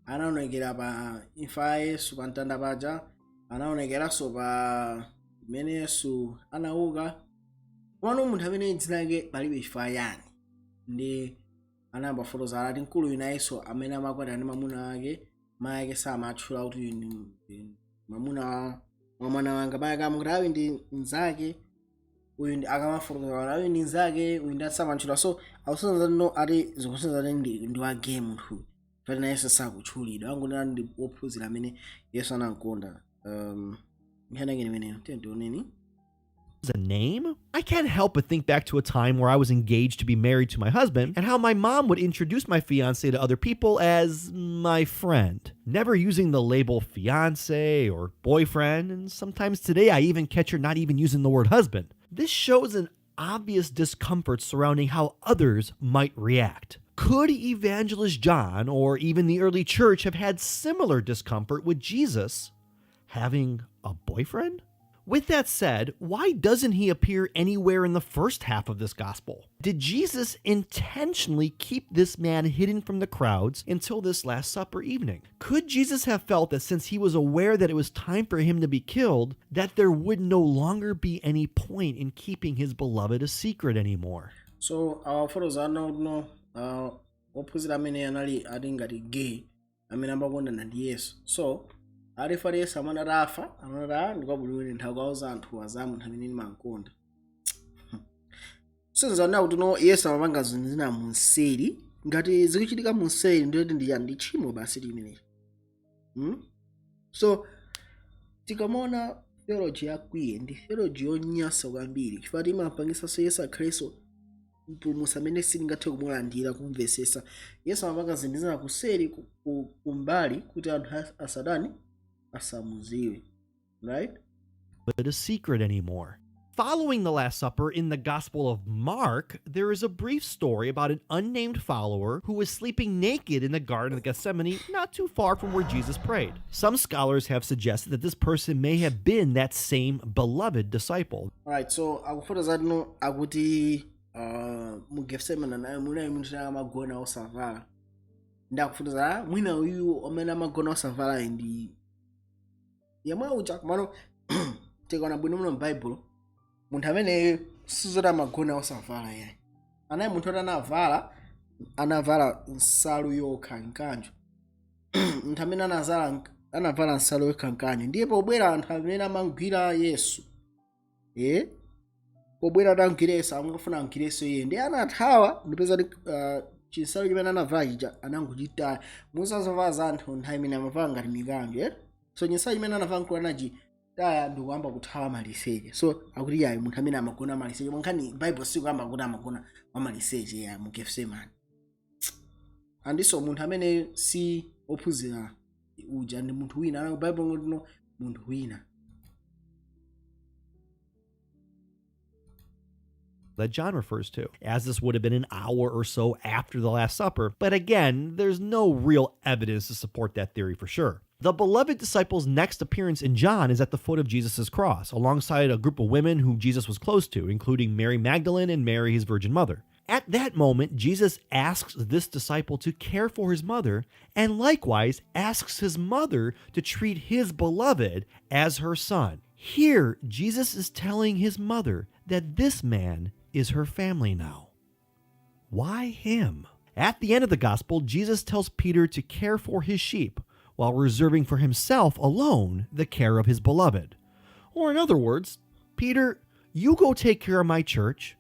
anaonekera pa imfa ya Yesu pa mtanda paja, anaonekeranso pa mmene Yesu anauka. Komano munthu amene dzina lake palibe, chifukwa yani? Ndi anayamba fotoza ati mkulu wina Yesu amene amakwatira ndi mamuna ake, mayi ake samatchula kuti uyu ndi mamuna wa mwana wanga. Mayi ake amakuti awi ndi mnzake uyu, ndi akamafotokoza awi ndi mnzake uyu ndi asamatchula. So akusonza no ati zikusonza kuti ndi wa gay munthu, pali Yesu sakutchulidwa, angonena ndi wophunzira amene Yesu anamkonda. Nkhani yake imeneyo. Tiye tioneni. A name? I can't help but think back to a time where I was engaged to be married to my husband and how my mom would introduce my fiance to other people as my friend, never using the label fiance or boyfriend, and sometimes today I even catch her not even using the word husband. This shows an obvious discomfort surrounding how others might react. Could Evangelist John or even the early church have had similar discomfort with Jesus having a boyfriend? With that said, why doesn't he appear anywhere in the first half of this gospel? Did Jesus intentionally keep this man hidden from the crowds until this Last Supper evening? Could Jesus have felt that since he was aware that it was time for him to be killed, that there would no longer be any point in keeping his beloved a secret anymore? So awafotoza ano no ophunzira amene anali ati ngati gay amene amakondana ndi Yesu. So alifali Yesu amene atafa anati ndikabulire nthawi kauza anthu aza munthu amene ndimankonda. So nzaona kuti no Yesu amapanga zinthu zina munseri. Ngati zikuchitika munseri, ndiyoti ndi tchimo basi limeneli. So Tikamaona theology ya queer, ndi theology yonyansa kwambiri, chifukwa imapangisanso Yesu akhalenso mpulumutsi amene sitingathe kumulandira, kumvesesa. Yesu amapanga zinthu zina kuseri, kumbali, kuti anthu asadani, asamuziwe, right? It a secret anymore. Following the Last Supper in the Gospel of Mark, there is a brief story about an unnamed follower who was sleeping naked in the Garden of Gethsemane, not too far from where Jesus prayed. Some scholars have suggested that this person may have been that same beloved disciple. Alright, so akufotokoza tino akuti mu Gethsemane naye munali munthu amagona osavala, ndi akufotokoza mwina uyu amene amagona osavala ndi yemwe uja. Komano tikaona bwino muno m'Baibulo, munthu amene sizoti amagona osavala yayi, anayi munthu oti anavala nsalu yokha, mkanjo. Munthu amene anavala nsalu yokha, mkanjo, ndiye pobwera anthu amene amagwira Yesu, pobwera atagwira Yesu, angafuna amgwirenso iye, ndiye anathawa, ndipeza kuti chinsalu chimene anavala chija anangochitaya. Musazovala za anthu nthawi imene amavala ngati mikanjo, So chinsalu chimene anavala mkulu anachitaya ndikuyamba kuthawa maliseche. So akuti yayi, munthu amene amagona maliseche, nkhani Bible sikuyamba kuti amagona wamaliseche ya mu Gethsemane. Andinso munthu amene si ophunzira uja, ndi munthu wina. Ana Bible ngotino munthu wina that John refers to, as this would have been an hour or so after the Last Supper. But again, there's no real evidence to support that theory for sure. The beloved disciple's next appearance in John is at the foot of Jesus' cross, alongside a group of women whom Jesus was close to, including Mary Magdalene and Mary, his virgin mother. At that moment, Jesus asks this disciple to care for his mother, and likewise asks his mother to treat his beloved as her son. Here, Jesus is telling his mother that this man is her family now. Why him? At the end of the gospel, Jesus tells Peter to care for his sheep while reserving for himself alone the care of his beloved. Or, in other words, Peter, you go take care of my church,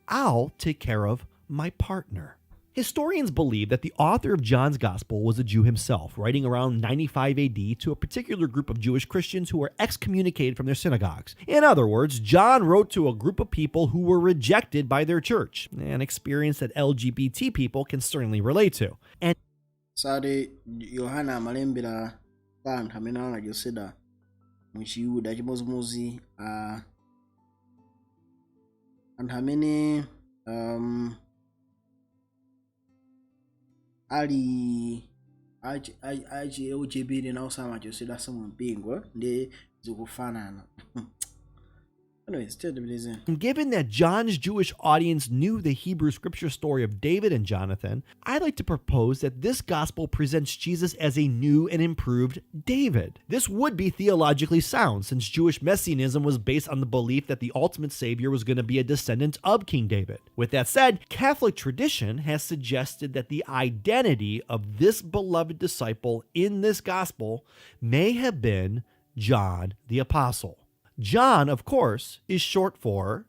I'll take care of my partner. Historians believe that the author of John's Gospel was a Jew himself, writing around 95 AD to a particular group of Jewish Christians who were excommunicated from their synagogues. In other words, John wrote to a group of people who were rejected by their church, an experience that LGBT people can certainly relate to. And Sati Yohana amalembera kwa anthu amene anachotsedwa mu Chiyuda, chimodzimodzi anthu amene ali achi LGBT nawo samachotsedwanso mu mpingo, ndi zikufanana. Anyways, tiyatipitizeni. Given that John's Jewish audience knew the Hebrew scripture story of David and Jonathan, I'd like to propose that this gospel presents Jesus as a new and improved David. This would be theologically sound, since Jewish messianism was based on the belief that the ultimate savior was going to be a descendant of King David. With that said, Catholic tradition has suggested that the identity of this beloved disciple in this gospel may have been John the Apostle. John, of course, is short for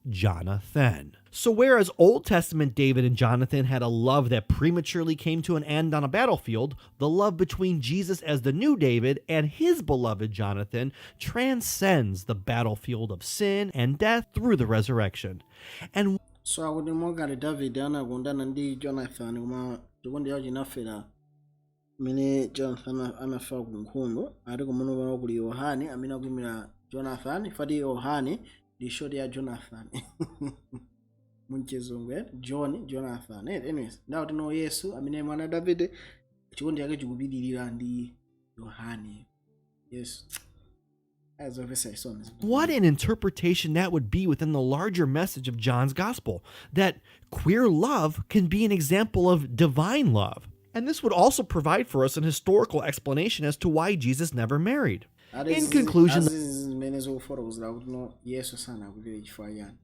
Jonathan. So, whereas Old Testament David and Jonathan had a love that prematurely came to an end on a battlefield, the love between Jesus as the new David and his beloved Jonathan transcends the battlefield of sin and death through the resurrection. And So akuti mongati David anakondana ndi Jonathan, koma chikondi chawo chinafera mmene Jonathan anafa ku nkhondo, ati kumene pano kuli Yohane amene akuyimira Jonathan. Fati Yohane ndi short ya Jonathan munchizungu, eh? John Jonathan, eh? Anyways, ndakuti no, Yesu amene mwana wa David, chikondi chake chikupitirira ndi Yohane. Yesu azomvetsa chisoni. What an interpretation that would be within the larger message of John's gospel, that queer love can be an example of divine love. And this would also provide for us an historical explanation as to why Jesus never married. In conclusion, Azizi zimene zikufotokozera kuti no, Yesu sanakwatire chifukwa chani.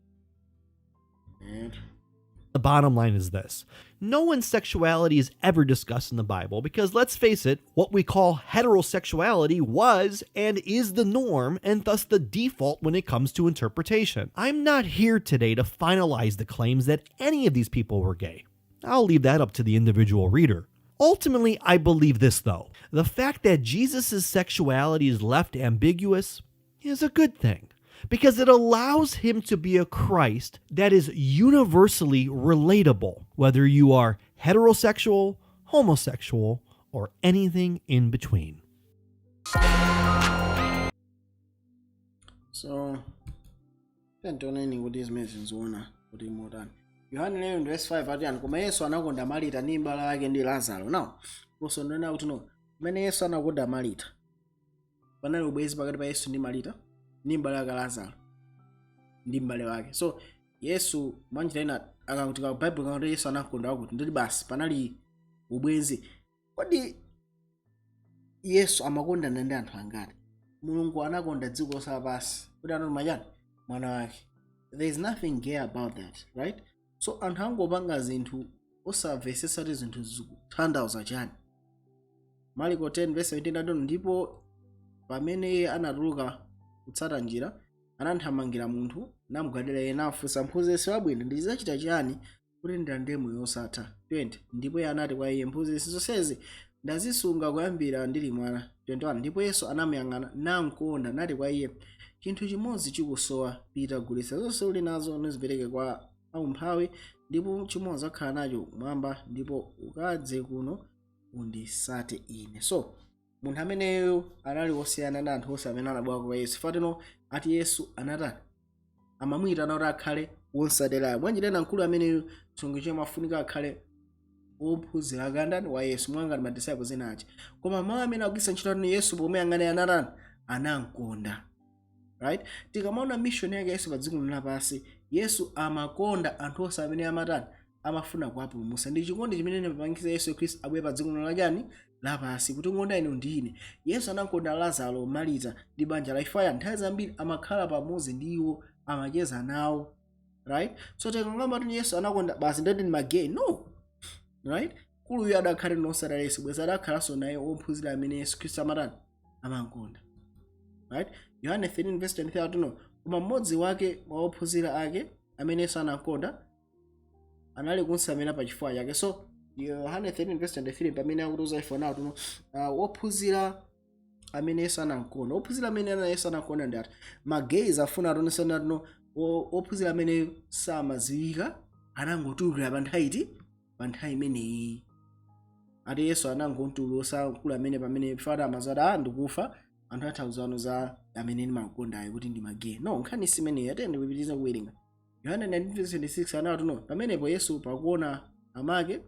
The bottom line is this: no one's sexuality is ever discussed in the Bible because, let's face it, what we call heterosexuality was and is the norm and thus the default when it comes to interpretation. I'm not here today to finalize the claims that any of these people were gay. I'll leave that up to the individual reader. Ultimately, I believe this though. The fact that Jesus' sexuality is left ambiguous is a good thing, because it allows him to be a Christ that is universally relatable, whether you are heterosexual, homosexual, or anything in between. So tioneni kuti zimene zinziona kuti motani. Yohane 11 verse 5 ati yani, koma Yesu anakonda Marita ndi m'bale wake ndi Lazaro. Now funso ndonena kuti no, pamene Yesu anakonda Marita, panali ubwenzi pakati pa Yesu ndi Marita ndi m'bale wake Lazaro ndi m'bale wake. So Yesu mwanjira ina akakuti ka Bible kakuti Yesu anakonda wakuti, nditi basi panali ubwenzi. Kodi Yesu amakondana ndi anthu angati? Mulungu anakonda dziko lonse lapansi kuti anatuma chani? Mwana wake. There is nothing gay about that, right? So anthu angopanga zinthu osamvetsetsa kuti zinthu zikutanthauza chani. Marko 10 verse 17 ati, ndipo pamene iye anatuluka kutsata njira, anamthamangira munthu, namugwadira iye, nafunsa, mphunzitsi wabwino, ndidzachita chiyani kuti ndilandire moyo wosatha? 20 ndipo iye anati kwa iye, mphunzitsi, zonsezi ndazisunga kuyambira ndili mwana. 21 ndipo Yesu anamuyang'ana namkonda, nati kwa iye, chinthu chimodzi chikusowa, pita gulitsa zonse uli nazo nuzipereke kwa aumphawi, ndipo chuma udzakhala nacho kumwamba, ndipo ukadze kuno undisate ine. So munthu ameneyo anali wosiyana ndi anthu onse amene anabwera kwa Yesu. Fatino ati Yesu anatani? Amamuyitana kuti akhale wonsatirayo. Mwanjira ina mkulu ameneyo chongo chomwe amafunika akhale wophunzira akandani wa Yesu, mwangati ma disciples ena aja. Koma mawu amene akugwiritsa ntchito ati Yesu pomuyang'ana anatani? Anamkonda, right? Tikamaona mission yake Yesu pa dziko lapansi, Yesu amakonda anthu onse amene amatani? Amafuna kuwapulumutsa. Ndi chikondi chimene chimapangitsa Yesu Khristu abwere pa dziko lachani? Lapansi, kuti ngonda inu ndi ine. Yesu anakonda Lazaro, Marita ndi banja la ifaya. Nthawi zambiri amakhala pamodzi ndi iwo, amacheza nawo, right? So tikangamba kuti Yesu anakonda basi ndati ndi ma gay, no, right? Kuluyo adakhale nosatala Yesu bweza adakhalanso naye wophunzira amene Yesu Khristu amatani? Amankonda, right? Yohane 13 verse 23 akuti no, koma mmodzi wake wa ophunzira ake amene Yesu anakonda anali kunsamira pa chifuwa chake. So Yohane 13 verse 23 pamene akutiuza ife nawo tuno, wophunzira amene Yesu anamkonda, wophunzira amene ana Yesu anamkonda ndi ati? Ma gays afuna ationesana tuno wophunzira amene samadziwika, anangotulukira pa nthawi iti? Pa nthawi imeneyi. Ati Yesu anangotulusa mkulu amene pamene fata amazati, a ndikufa, anthu athauzano za amene ndimakondayo kuti ndi ma gay. No, nkhani simeneyi. Atende kupitiriza kuwerenga Yohane 19:26 anati no, pamenepo Yesu pakuona amake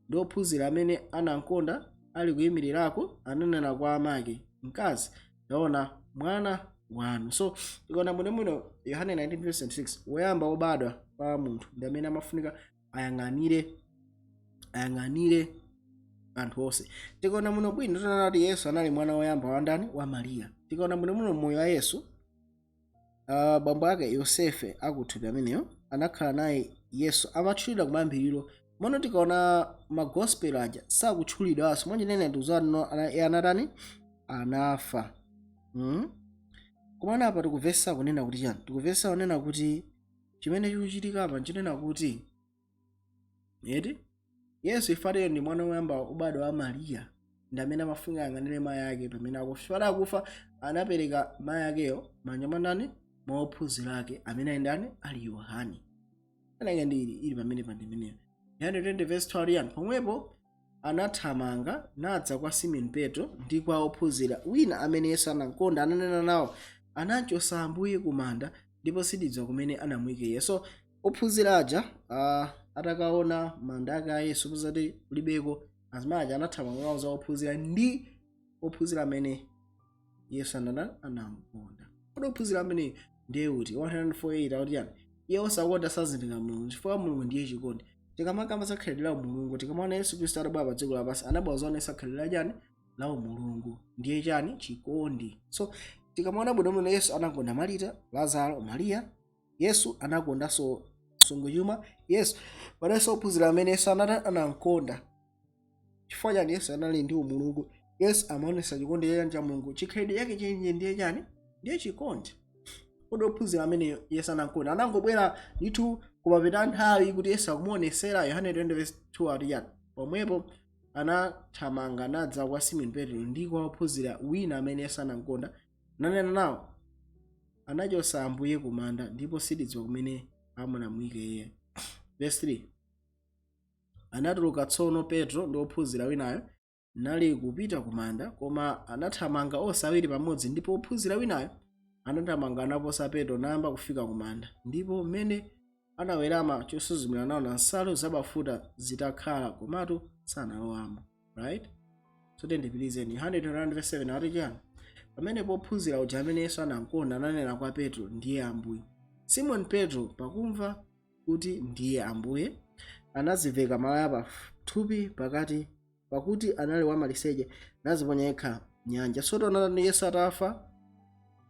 ndi ophunzira amene anamkonda ali kuyimirirako, ananena kwa amake, mkazi, taona mwana wanu. So tikaona bwinobwino Yohane 19:26, woyamba wobadwa pa munthu ndi amene amafunika ayang'anire anthu onse. Tikaona muno bwino tinaona kuti Yesu anali mwana woyamba wa ndani? Wa Mariya. Tikaona bwinobwino moyo wa Yesu, bambo ake Yosefe akuthupi ameneyo anakhala naye Yesu, amatchulidwa kumayambiriro. Mono tikaona magospel aja sakutchulidwanso. Mwanjinene ndikuzati anatani? Anafa. Komano apa tikuvesa kunena kuti chani? Tikuvesa kunena kuti chimene chikuchitika apa nchinena kuti eti Yesu ifatiyo ndi mwana woyamba ubadwa wa Mariya, ndi amene amafunika ayang'anire mayi ake pamene akufa. Chifukwa akufa anapereka mayi akeyo manja mwa ndani? Mwa ophunzira ake amene ali ndani? Ali Yohane. Anake ndi ili pamene pandimeneyo Yohane 20 verse 12 yani, pomwepo anathamanga nadza kwa Simoni Petro ndi kwa ophunzira wina amene Yesu anamkonda, ananena nawo, anachotsa Ambuye kumanda, ndipo sitidziwa kumene anamuyika iye. So ophunzira aja atakaona manda ake a Yesu pozati kulibeko, azimayi aja anathamanga kauza ophunzira ndi ophunzira amene Yesu anamkonda. Kodi ophunzira amene ndiye uti? 148 akuti yani, iye osakonda sazindikira Mulungu, chifukwa Mulungu ndiye chikondi. Tikamakamba za khalidwe la Mulungu, tikamaona Yesu Khristu atabwera pa dziko lapansi, anabwera kuzaonetsa khalidwe la chani? La Mulungu. Ndiye chani? Chikondi. So tikamaona bwinobwino, Yesu anakonda Marita, Lazaro, Mariya. Yesu anakondanso sunguchuma. Yesu pananso ophunzira amene Yesu anamkonda. Chifukwa chani? Yesu anali ndi umulungu. Yesu amaonetsa chikondi chachani? Cha Mulungu. Chikhalidwe chake chenje ndiye chani? Ndiye chikondi. Kodi ophunzira amene Yesu anamkonda anangobwera ndithu kumapita nthawi kuti Yesu akumuonesera? Yohane 20 verse 2 ati chani? Pomwepo Anathamanga nadza kwa Simoni Petro ndi kwa ophunzira wina amene Yesu anamkonda, nanena nawo, "Anachotsa Ambuye kumanda, ndipo sitidziwa kumene amunamuyika iye." Verse 3: Anatuluka tsono Petro ndi ophunzira winayo nali kupita kumanda. Koma anathamanga onse awiri pamodzi, ndipo ophunzira winayo anathamanga naposa Petro, nayamba kufika kumanda. Ndipo mmene anawerama chosuzumira, naona nsalu zabafuta zitakhala, komatu sanalowamo. Right, so tendipilizeni Yohane 21 verse 7, ati chani? Pamenepo ophunzira uja amene Yesu anamkonda ananena kwa Petro, "Ndiye Ambuye." Simon Petro, pakumva kuti ndiye Ambuye, anaziveka malaya pathupi pakati, pakuti anali wamaliseche, naziponya yekha nyanja. So taonani, Yesu atafa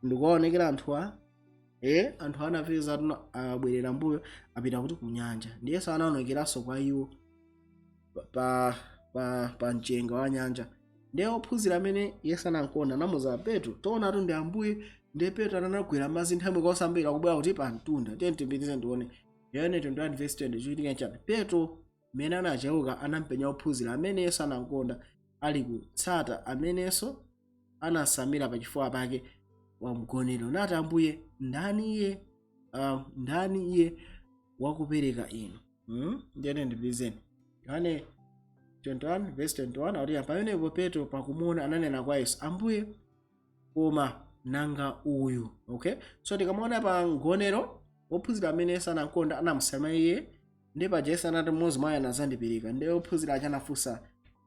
ndikuwaonekera anthu a anthu anapeza tuno abwerera mbuyo, apita kuti? Ku nyanja. Ndi Yesu anaonekeranso kwa iwo pa mchenga wa nyanja. Ndiye ophunzira amene Yesu anamkonda anamuza Petro, "Taonatu, ndi Ambuye." Ndiye Petro anagwera madzi nthawi kosambira, kubwera kuti? Pa mtunda. Tiye tipitirize, ndione Yohane 21 verse 20. Chikuchitika chani? Petro mmene anachauka, anampenya ophunzira amene Yesu anamkonda ali kutsata, amenenso anasamira pachifuwa pake wamgonero, nati, "Ambuye, ndani iye ndani iye wakupereka inu?" Ndiyene ndipilizeni Yohane 21 verse 21, akuti, pamenepo Petro pakumuona ananena kwa Yesu, "Ambuye, koma nanga uyu?" Okay, so tikamaona pa mgonero, wophunzira amene Yesu anamkonda anamusamira iye, ndi paja Yesu anati, "Mmodzi mwa inu azandipereka." Ndiye wophunzira aja anafunsa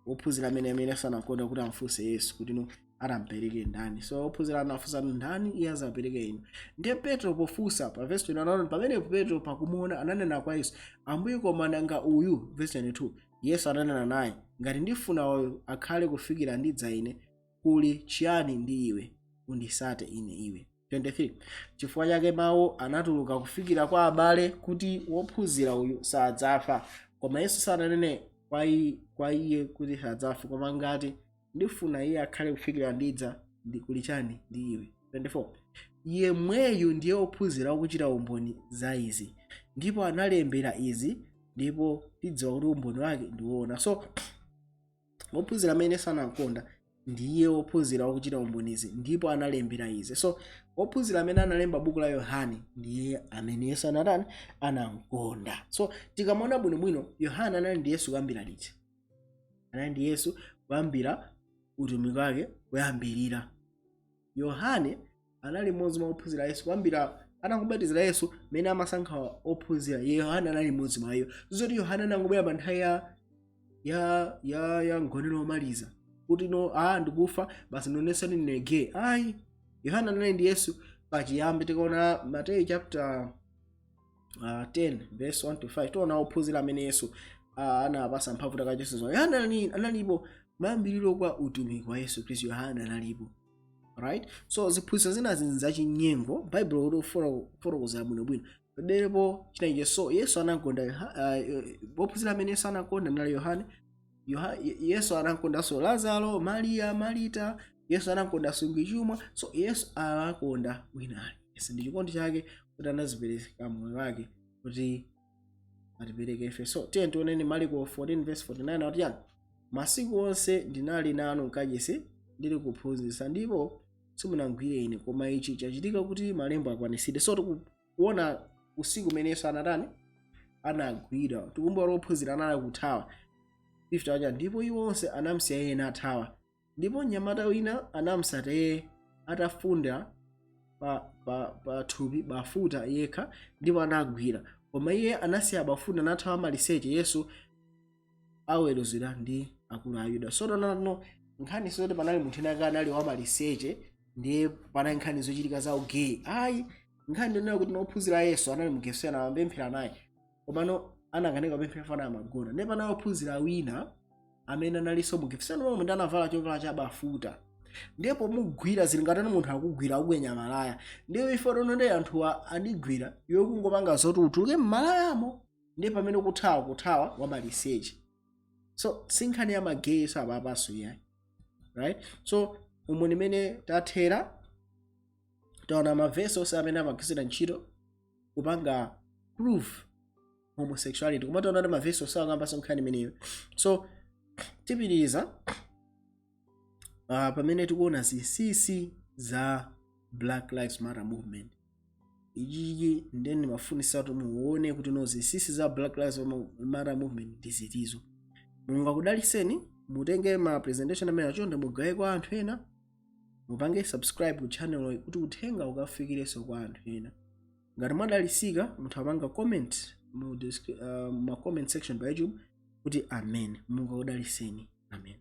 wophunzira amene Yesu anamkonda kuti amfunse Yesu kuti no, atampereke ndani. So wophunzira anafunsa, "Ndani iye azapereke inu?" Ndiye Petro pofunsa pa verse 21, pamenepo Petro pakumuona ananena kwa Yesu, "Ambuye, koma nanga uyu?" Verse 22, Yesu ananena naye, "Ngati ndifuna uyu akhale kufikira ndidza ine, kuli chiyani ndi iwe? Undisate ine iwe. 23 Chifukwa chake mawu anatuluka kufikira kwa abale kuti wophunzira uyu sadzafa. Koma Yesu sananene kwa iye kuti sadzafa, koma, "Ngati ndifuna iye akhale kufikira ndidza, ndi kuli chani ndi iwe?" 24 Yemweyu ndiye wophunzira wakuchita umboni za izi, ndipo analembera izi, ndipo tidziwa kuti umboni wake ndi woona. So wophunzira amene Yesu anamkonda ndiye wophunzira wakuchita umbonizi, ndipo analembera izi. So wophunzira amene analemba buku la Yohane ndiye amene Yesu anatani? Anamkonda. So tikamaona bwinobwino, Yohane anali ndi Yesu kuyambira liti? Anali ndi Yesu kuyambira utumiki wake kuyambirira. Yohane anali mmodzi mwa ophunzira a Yesu kuyambira atangobatizira Yesu. Mmene amasankha ophunzira, ye Yohane anali mmodzi mwa iwo. Zoti Yohane anangobwera pa nthawi ya mgonero womaliza kuti no, ndikufa basi, ndionesani ndine gay, ayi. Yohane anali ndi Yesu pachiyambi. Tikaona Mateyu chapter 10 verse 1 to 5, tiona ophunzira amene Yesu anapasa mphamvu takachesezo. Yohane analipo mayambiriro kwa utumiki wa Yesu Khristu. Yohane analipo, right? So ziphunzitso zina zinthu zachinyengo, Baibulo kuti ufotokozera bwinobwino pabelepo chinaiche. So Yesu anakonda wophunzira amene Yesu anakonda anali Yohane. Yesu anakondanso Lazaro, Mariya, Marita. Yesu anakonda sungichumwa. So Yesu anakonda wina aliyense ndi chikondi chake kuti anazipereka moyo wake kuti atipereke ife. So tiye tioneni Mariko 14 verse 49, akuti chani? "Masiku onse ndinali nanu mkachisi ndili kuphunzitsa, ndipo simunagwire ine; koma ichi chachitika kuti malembo akwanisidwe." So tikuona usiku umene Yesu anatani? Anagwira. Tikumbuka ophunzira anali kuthawa. 50 aja, "Ndipo iwo onse anamsiya iye nathawa. Ndipo mnyamata wina anamusata iye, atafunda pa thupi bafuta yekha, ndipo anagwira. Koma iye anasiya bafuta nathawa maliseche." Yesu aweruzidwa ndi akulu a Yuda. So tonano nkhani soti panali munthu ena anali wamaliseche, ndiye panali nkhani zochitika za ugay, ayi. Nkhani ndinena kuti nophunzira Yesu anali mu Getsemani, amapemphera naye, komano anakanika kupemphera fana amagona. Ndiye panali ophunzira wina amene analinso mu Getsemani momwe, ndi anavala chovala cha bafuta. Ndiye pomugwira, zili ngati munthu akugwira, akukwenya malaya. Ndiye ife tono, ndi anthuwa andigwira, iwe kungopanga zoti utuluke m'malayamo. Ndiye pamene kuthawa, kuthawa wamaliseche. So si nkhani ya magay so apapaso, iyayi, right? So umu nimene tathera. Taona mavesi onse amene amagwiritsidwa ntchito kupanga proof homosexuality, koma taona ndi mavesi onse akambanso nkhani imeneyo. So Tipitiriza pamene tikuona zinsinsi za Black Lives Matter movement. Ichichi ndeni ndimafunisa kuti muone kuti no, zinsinsi za Black Lives Matter movement ndi zitizo. Mulungu akudaliseni. Mutenge ma presentation amene achonde, mugawe kwa anthu ena, mupange subscribe ku channel kuti uthenga ukafikirenso kwa anthu ena. Ngati mwadalisika, mutha kupanga comment mu ma comment section pa YouTube kuti amen. Mulungu akudaliseni. Amen.